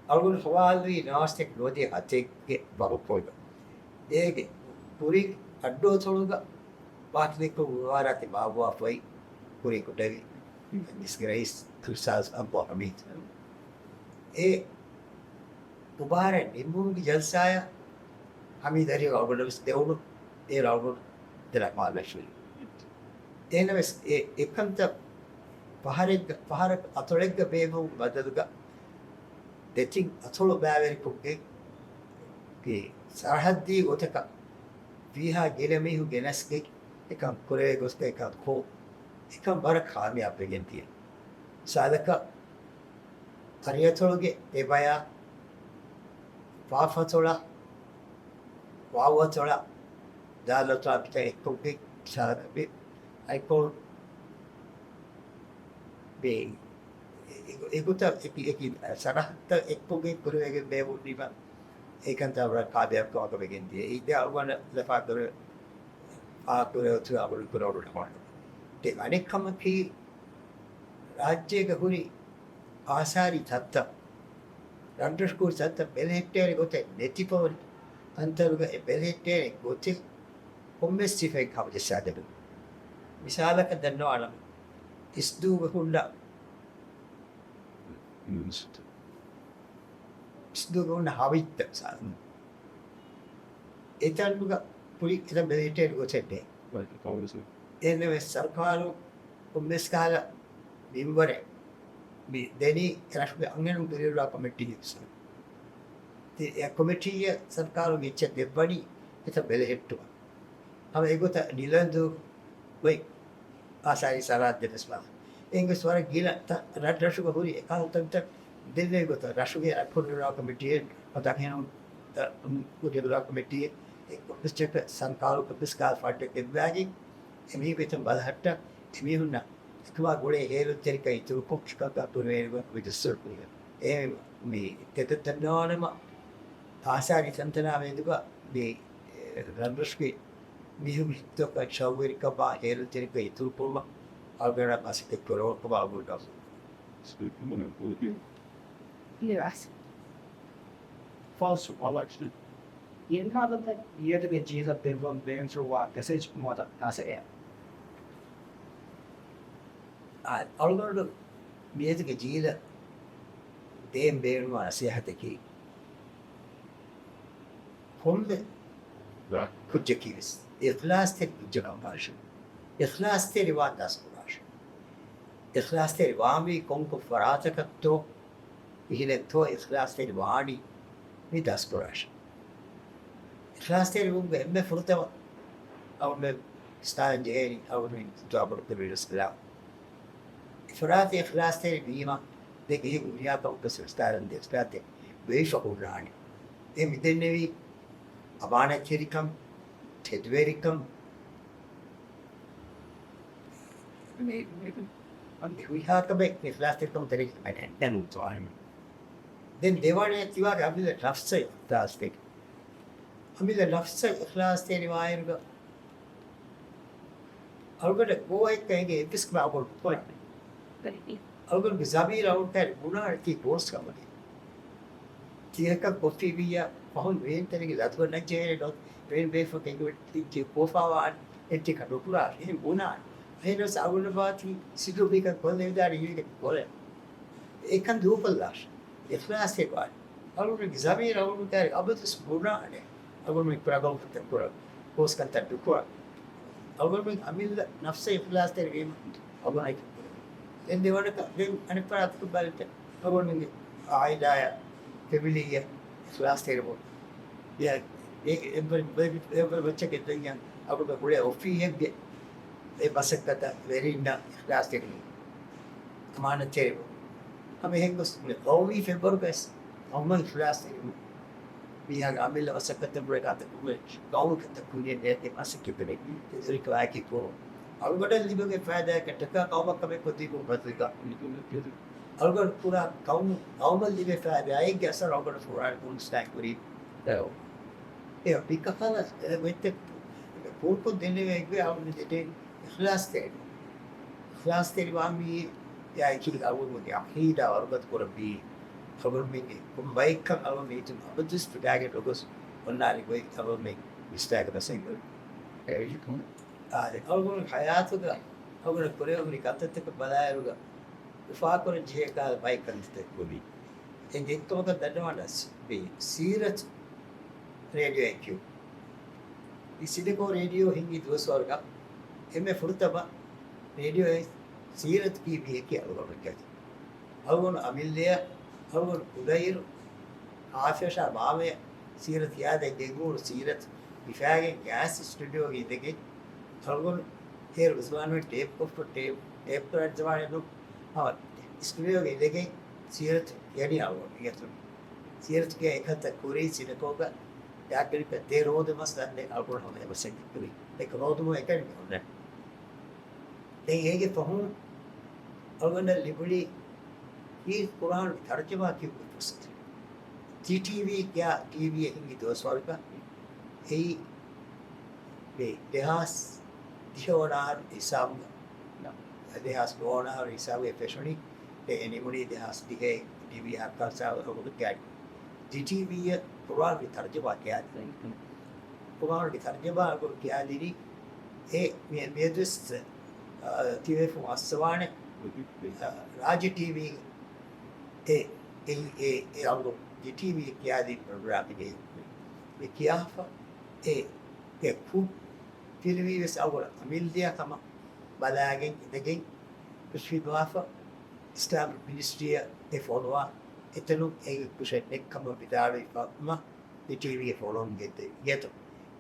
އަޅުގަނޑު ހަވާލުވީ ނާސްޓެކް ނުވަދިހަ ހަތެއްގެ ވަގުތުގަ. އޭގެ ކުރިން އައްޑުއަތޮޅުގަ ވާހަކަދެއްކުމުގެ މުބާރާތެއް ބާއްވާފައި ކުރިން ކުޑަވި މިސްގެ ރައީސް އުސްތާޛު އަބްދުލް ޙަމީދު. އެ މުބާރާތް ނިންމުމުގެ ޖަލްސާއަށް ހަމީދު އަރިހު އަޅުގަނޑަށް ވެސް ދެވުނު، އޭރު އަޅުގަނޑު ދެނަ މާލެ ޝުރީ. އޭނަ ވެސް އެ، އެކަންތައް ފަހަރެއްގަ، ފަހަރަކު އަތޮޅެއްގަ ބޭއްވުމުގެ ބަދަލުގަ ދެތިން އަތޮޅު ބައިވެރިކޮށްގެން އެ ސަރަހައްދީ ގޮތަކަށް ވީހާ ގިނަ މީހުން ގެނެސްގެން އެކަން ކުރެވޭ ގޮތަކަށް އެކަން ކޮށް، އެކަން ވަރަށް ކާމިޔާބުވެގެން ދިޔަ. މިސާލަކަށް، އަރިއަތޮޅުގެ ދެބަޔާ، ފާފަތޮޅާ، ވާވަތޮޅާ، ދާލަތޮޅާ މިތަން އެއްކޮށްގެން ސާދަ ބެ-، އަތޮޅު ބޭ-، އެ-، އެގޮތަށް އެކި، އެކި ސަރަހައްދަށް އެއްކޮށްގެން ކުރެވިގެން ބޭއްވުނީމަ، އެކަންތައް ވަރަށް ކާމިޔާބުކަމަކަށް ވެގެން ދިޔަ. އެއީ ދެ އަޅުގަނޑަށް ލަފާ ކުރެ-، ފާހަގަކުރެވޭ ގޮތުގަ އަޅުގަނޑު ކުރެވުނު ކަމަށް. ދެން އަނެއް ކަމަކީ، ރާއްޖޭގަ ހުރި އާސާރީ ތަންތަން، ރަށްރަށުގަ ހުރި ތަންތަން ބެލެހެއްޓޭނެ ގޮތެއް ނެތިފަ ހުރި ތަންތަނުގަ އެ ބެލެހެއްޓޭނެ ގޮތެއް ކޮންމެސް ސިފައެއް ހަމަޖައްސާދެމުން. މިސާލަކަށް ދަންނަވާނަމަ، އިސްދޫގަ ހުންނަ، އިސްދޫގަ ހުންނަ ހަވިއްތަ މިސާލަކަށް. އެތަނުގަ ކުރި އެތަން ބެލެހެއްޓޭނެ ގޮތެއް ނެތް. އެހެންނަމަވެސް ސަރުކާރު ކޮންމެސް ކަހަލަ މިންވަރެއް މި ދެނީ ރަށުގެ އަންހެނުން ކުރިއަރުވާ ކޮމިޓީއަށް. ތި-، އެ ކޮމިޓީއަށް ސަރުކާރުން އެއްޗެއް ދެއްވަނީ އެތަން ބެލެހެއްޓުމަށް. ހަމަ އެގޮތަށް ނިލަންދޫ އޮތް އާސާރީ ސަރަހައްދެއް ވެސް ވާ. އެނގެސް ވަރަށް ގިނަ ތަ-، ރަށްރަށުގަ ހުރި އެކަހަލަ ތަންތަން ދެންނެވި ގޮތަށް ރަށުގެ ރަށްކުރިއަރުވާ ކޮމިޓީއެއް އަދި އަންހެނުން ކުރިއަރުވާ ކޮމިޓީއެއް އެ ކޮމިޓީއަކަށް ސަރުކާރު ކޮމިޓީގެ ފަންޑެއް ގެންދާގެން އެމީހުން އެތަން ބަލަހައްޓަން އެމީހުންނަށް އެކަމާ ގުޅޭ ހޭލުންތެރިކަން އިތުރުކޮށް އެކަންކަން ކުރެވޭނެ ގޮތް މި ދަސްތުރުކުރި. އެ މި ތެދަށް ދަންނަވާނަމަ އާސާރީ ތަންތަނާ މެދުގަ މި ރަށްރަށުގެ މީހުން ހިތުތަކަށް ޝައުގުވެރިކަމާ ހޭލުންތެރިކަން އިތުރުކުރުމަށް އަޅުގަނޑަށް މަސައްކަތް ކުރެވުނު ކަމަށް އަޅުގަނޑު ނިވާސް. ފާސް އިލެކްޝަން އިރުކާލަށް މިއަދުގެ ޖީލަށް ދެއްވަން ބޭނުންފުޅުވާ މެސެޖް ނުވަތަ ނަސޭހަތް. އަ-، އަޅުގަނޑު މިއަދުގެ ޖީލަށް ދޭން ބޭނުންވާ ނަސޭހަތަކީ، ކޮންމެ ކުއްޖަކީ ވެސް އިޚްލާޞްތެރި ކުއްޖަކަށް ވާށެވެ. އިޚްލާޞްތެރިވާން ދަސްކުރާށެވެ. އިޚްލާޞްތެރި ވާންވީ ކޮންކޮށް ފަރާތަކަށްތޯ؟ ކިހިނެއްތޯ އިޚްލާޞްތެރި ވާނީ؟ މި ދަސްކުރާށޭ. އިޚްލާޞްތެރިވުމުގެ އެންމެ ފުރަތަމަ އަޅުގަނޑުމެން ސްޓާލިން ޖެހޭނީ އަޅުގަނޑުމެން ދުޢާ ބޮޑު ކުރެވި ރަސްކަލާ. އިފްރާޠީ އިޚްލާޞްތެރި ވީމަ، ދެން އެހެން ހުރިހާ ކަމަކަށް ސްޓާލިން ދެ އިޚްލާޞްތެރި ވެވިފަ ހުންނާނެ. އެ މިދެންނެވީ އަމާނަތްތެރިކަން، ތެދުވެރިކަން، މި، މި، މި ހުރިހާ ކަމެއް އިޚްލާޞްތެރިކަމުން ތެރެއިން ދެން ދެވަނަ ތިވާގެ އަމިއްލަ ނަފްސަށް އިޚްލާޞްތެރި. އަމިއްލަ ނަފްސަށް އިޚްލާޞްތެރިވާއިރުގަ އަޅުގަނޑަށް ގޯހެއްކަ އެނގޭ އެއްވެސް ކަމެއް އަޅުގަނޑު ނުކުރާނެ. އަޅުގަނޑުގެ ޒަމީރު އަޅުގަނޑު ބުނާނެ ތީ ގޯސް ކަމަކީ. ތިޔަކަށް ކޮށްފި ވިއްޔާ ފަހުން ވޭން ތެރެގެ ލަދުގަންނަން ޖެހޭނެ ނޯ، ވޭން ބޭފަ ކެނގު ތި ކޯފާވާން އެއްޓިކަ ނުކުރާ އެހެން ބުނާނެ. އެހެންވެސް އަޅުގަނޑު ބާތީ ސިދު މީކަން ކޮށްލެވިދާނެ ހިވެގެ ކޮޅެ. އެކަން ދޫކޮށްލާށޭ. އިޚްލާޞްތެރިވާނެ. އަޅުގަނޑުގެ ޒަމީރު އަޅުގަނޑު ކާރި އަބަދުވެސް ބުނާނެ. އަޅުގަނޑު ކުރާ ގޮތް ކުރާ ގޯސް ކަންތައް ނުކުރާ. އަޅުގަނޑު އަމިއްލަ ނަފްސަށް އިޚްލާޞްތެރިވީމަ އަޅުގަނޑު އެކަން ކުރޭ. ދެން ދެވަނަކަށް ދެން އަނެއް ފަރާތަކަށް ބަލަން އަޅުގަނޑުގެ އާއިލާއަށް ފެމިލީއަށް އިޚްލާޞްތެރިވުން. އެ، އެ، އެއްވެ-، އެއްވެ-، އެއްވެ މައްޗަކެއް ދެން އަޅުގަނޑު ހުރެ އޮފީހެއްގެ އެ މަސައްކަތަށް ވެރިންނަށް އިޚްލާޞްތެރިވުން. އަމާނަތްތެރިވުން. ހަމަ އެހެން ގޮސް ގައުމީ ފެންވަރުގަސް އަޅުގަނޑު އިޚްލާޞްތެރިވުން. މީހާގެ އަމިއްލަ މަސައްކަތަށް ބުރެ ކަންތައް ކުރުމެ ގައުމު ކަންތައް ކުރިޔަށް ނޭތެ މަސައްކަތް ކުރެ. އެ ރިކަވާކި ކުރު. އަޅުގަނޑަށް ލިބެގެ ފައިދާ ކަންތަކާ ގައުމަށް ކަމެއް ކޮށްދީ ކުރު ބަދަލުގަ. އަޅުގަނޑު ކުރާ ގައުމު، ގައުމަށް ލިބޭ ފައިދާއެއްގެ އަސަރު އަޅުގަނޑު ފުރާން ކުރު ސްޓާކް ކުރީ. އެ މިކަހަލަ އެ ވެއްތެ ކުރުކޮށް ދެންނެވޭ އެއްގޮތް އަޅުގަނޑު ދެން އިޚްލާޞްތެރި. އިޚްލާޞްތެރިވާ މީ އެއާއެކީ އަޅުގަނޑުގެ އަޤީދާ ވަރުގަދަ ކުރަންވީ. އަޅުގަނޑުމެންގެ ކޮން ބައެއްކަން އަޅުގަނޑު މީތުން އަބަދުވެސް ފިލާގެން ނުގޮސް އޮންނާނެ ގޮތް އަޅުގަނޑުމެން ވިސްނާގެން ބަސް އިނގޭ. އާދެ، އަޅުގަނޑު ހަޔާތުގަ އަޅުގަނޑު ކުރެވުނު ކަންތައްތަކަށް ބަލާއިރުގަ އުފާކުރަން ޖެހޭ ކަހަލަ ބައެއް ކަންތައްތައް ކުރީ. އެ އެއްކަމަކަށް ދަންނަވާނަސް މި ސީރަތު ރޭޑިއޯއެއް ކިޔުން. މި ސިނެކޯ ރޭޑިއޯ ހިނގި ދުވަސްވަރުގަ އެންމެ ފުރަތަމަ ރޭޑިއޯއެއް ސީރަތު ކީ މީހަކީ އަޅުގަނޑު ކަލި. އަޅުގަނޑު އަމިއްލަޔަށް އަޅުގަނޑު ކުޑައިރު އާފިޔަށާ މާމަޔަށް ސީރަތު ކިޔާދޭން ގެންގުޅު ސީރަތު މި ފާގެން ގާސް ސްޓުޑިއޯގަ އިނދެގެން އަޅުގަނޑު އޭރު ޒަމާނުގަ ޓޭޕް ކޮށްފަ ޓޭޕް، ޓޭޕް ކުރާ ޒަމާނެއް ނޫން. ހަމަ ސްޓުޑިއޯގަ އިނދެގެން ސީރަތު ކިޔަނީ އަޅުގަނޑު އިނގޭތޯ. ސީރަތު ކިޔާ އެކަންތައް ކުރީ ސިނެކޯގަ ދާކަރިކަ ދެ ރޯދަ މަސް ދަންނެ އަޅުގަނޑު ހަމަ އެ މަސައްކަތް ކުރީ. އެކަ ރޯދަމަ އެކަނި މި ހުންނަ. ދެން އޭގެ ފަހުން އަޅުގަނޑަށް ލިބުނީ މީ ޤުރްއާނުގެ ތަރްޖަމާ ކިޔުމުގެ ފުރުޞަތެއް. ޖީ ޓީ ވީ ކިޔާ ޓީވީއެއް ހިނގި ދުވަސްވަރުގަ އެއީ މި ދެހާސް ދިހަ ވަނަ އަހަރު ހިސާބުގަ، ދެހާސް ނުވަ ވަނަ އަހަރު ހިސާބުގަ ފެށުނީ. ދެން އެ ނިމުނީ ދެހާސް ދިހައެއް ޓީވީ ހައްކާ ސާވަރުގަ ކިޔާ ޖީ ޓީވީއަށް ޤުރްއާނުގެ ތަރްޖަމާ ކިޔާ، ޤުރްއާނުގެ ތަރްޖަމާ އަޅުގަނޑު ކިޔާދިނީ އެ މި-، މިއަދުވެސް، އާ، ތިބޭފުޅުން އައްސަވާނެ، އާ، ރާއްޖެ ޓީވީ އެ، އެ، އެ، އެ އަޅުގަނޑު ޖީ ޓީވީ ކިޔާދިން ޕްރޮގްރާމެއް މި ކިޔާފަ އެ، އެ ކުށް ފިލުވީ ވެސް އަޅުގަނޑު އަމިއްލަޔަށް ހަމަ ބަލާގެން އިނދެގެން ކުށްފިލުވާފަ އިސްލާމިކް މިނިސްޓްރީއަށް އެ ފޮނުވާ އެތަނުން އެ ކުށެއް ނެތް ކަމަށް ވިދާޅުވި ފަހުމަށް ދިޓީވީ ފޮޅުން ގެއްލެވި ގެތު.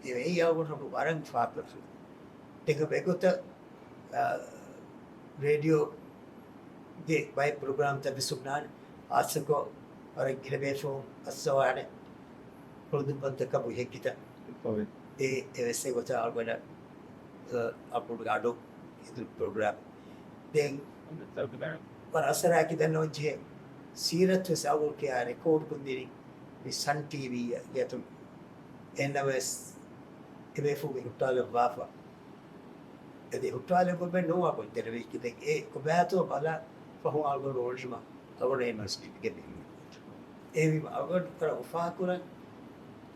އެ އެއީ އަޅުގަނޑު ވަރަށް ފާކުރ. ދެކަ އެގޮތަށް، އާ، ރޭޑިއޯގެ ބައެއް ޕްރޮގްރާމްތައް ވެސް ހުންނާނެ. ހާއްސަކޮށް ވަރަށް ގިނަ ބޭފުޅުން އައްސަވާނެ ކުޅުދުއްވަންތަކަމު ހެއްކިތައް. އެ، އެ ވެސް އެގޮތަށް އަޅުގަނޑަށް، އަ، އަބުޑުގެ އަޑު ހިދުނު ޕްރޮގްރާމް. ދެން ވަރަށް އަސަރާއެކީ ދަންނަވަން ޖެހޭ ސީރަތު ވެސް އަޅުގަނޑު ކިޔާ ރެކޯޑް ކޮށްދިނީ މި ސަން ޓީވީއަށް އެތުން. އެހެންނަމަވެސް އެބޭފުޅުން ހުއްޓާލައްވާފަ. އަދި ހުއްޓާލެއްވުމެއް ނޫން އަޅުގަނޑު ދެރަވެއްކި ދެން އެ ކޮބާތޯ ބަލާ ފަހުން އަޅުގަނޑު އޮޅިނުމަށް އަޅުގަނޑު އެ މަސް ލިބިގެން އެހެންވީމަ އަޅުގަނޑު ވަރަށް އުފާކުރަން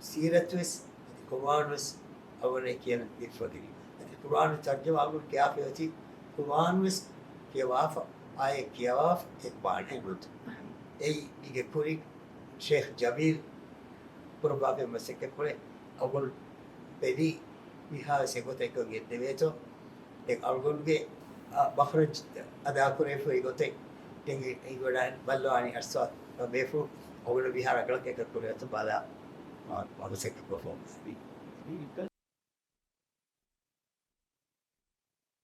ސީރަތުވެސް އަދި ޤުރުއާންވެސް އަޅުގަނޑަށް ކިޔަން ދެއްވަދިނީ. އަދި ޤުރުއާން ތަރްޖަމާ އަޅުގަނޑު ކިޔާފައި އޮތީ ޤުރުއާންވެސް ކިޔަވާފަ، އާޔަތް ކިޔަވާފަ އެ މާނަ އެބައޮތް. އެއީ މީގެ ކުރިން ޝޭޚް ޖަމީލް ކުރައްވާފައި މަސައްކަތް ކުރޭ. އަޅުގަނޑު ބެލީ މިހާވެސް އެގޮތަށް ގެންދެވޭތޯ. ދެން އަޅުގަނޑުގެ، އާ، މަޚްރަޖް އަދާކުރެވިފައި ގޮތެއް ދެން އެ، އެ ވަޑާން ބައްލަވާނީ އަސްވާ ބޭފުޅު. އޮގުނު ވިހާރަ އަގަޅަކަށް އެކަކުރެއް ބަލާ، މަ-، މަގު ސެޓް ކޮށްފަ.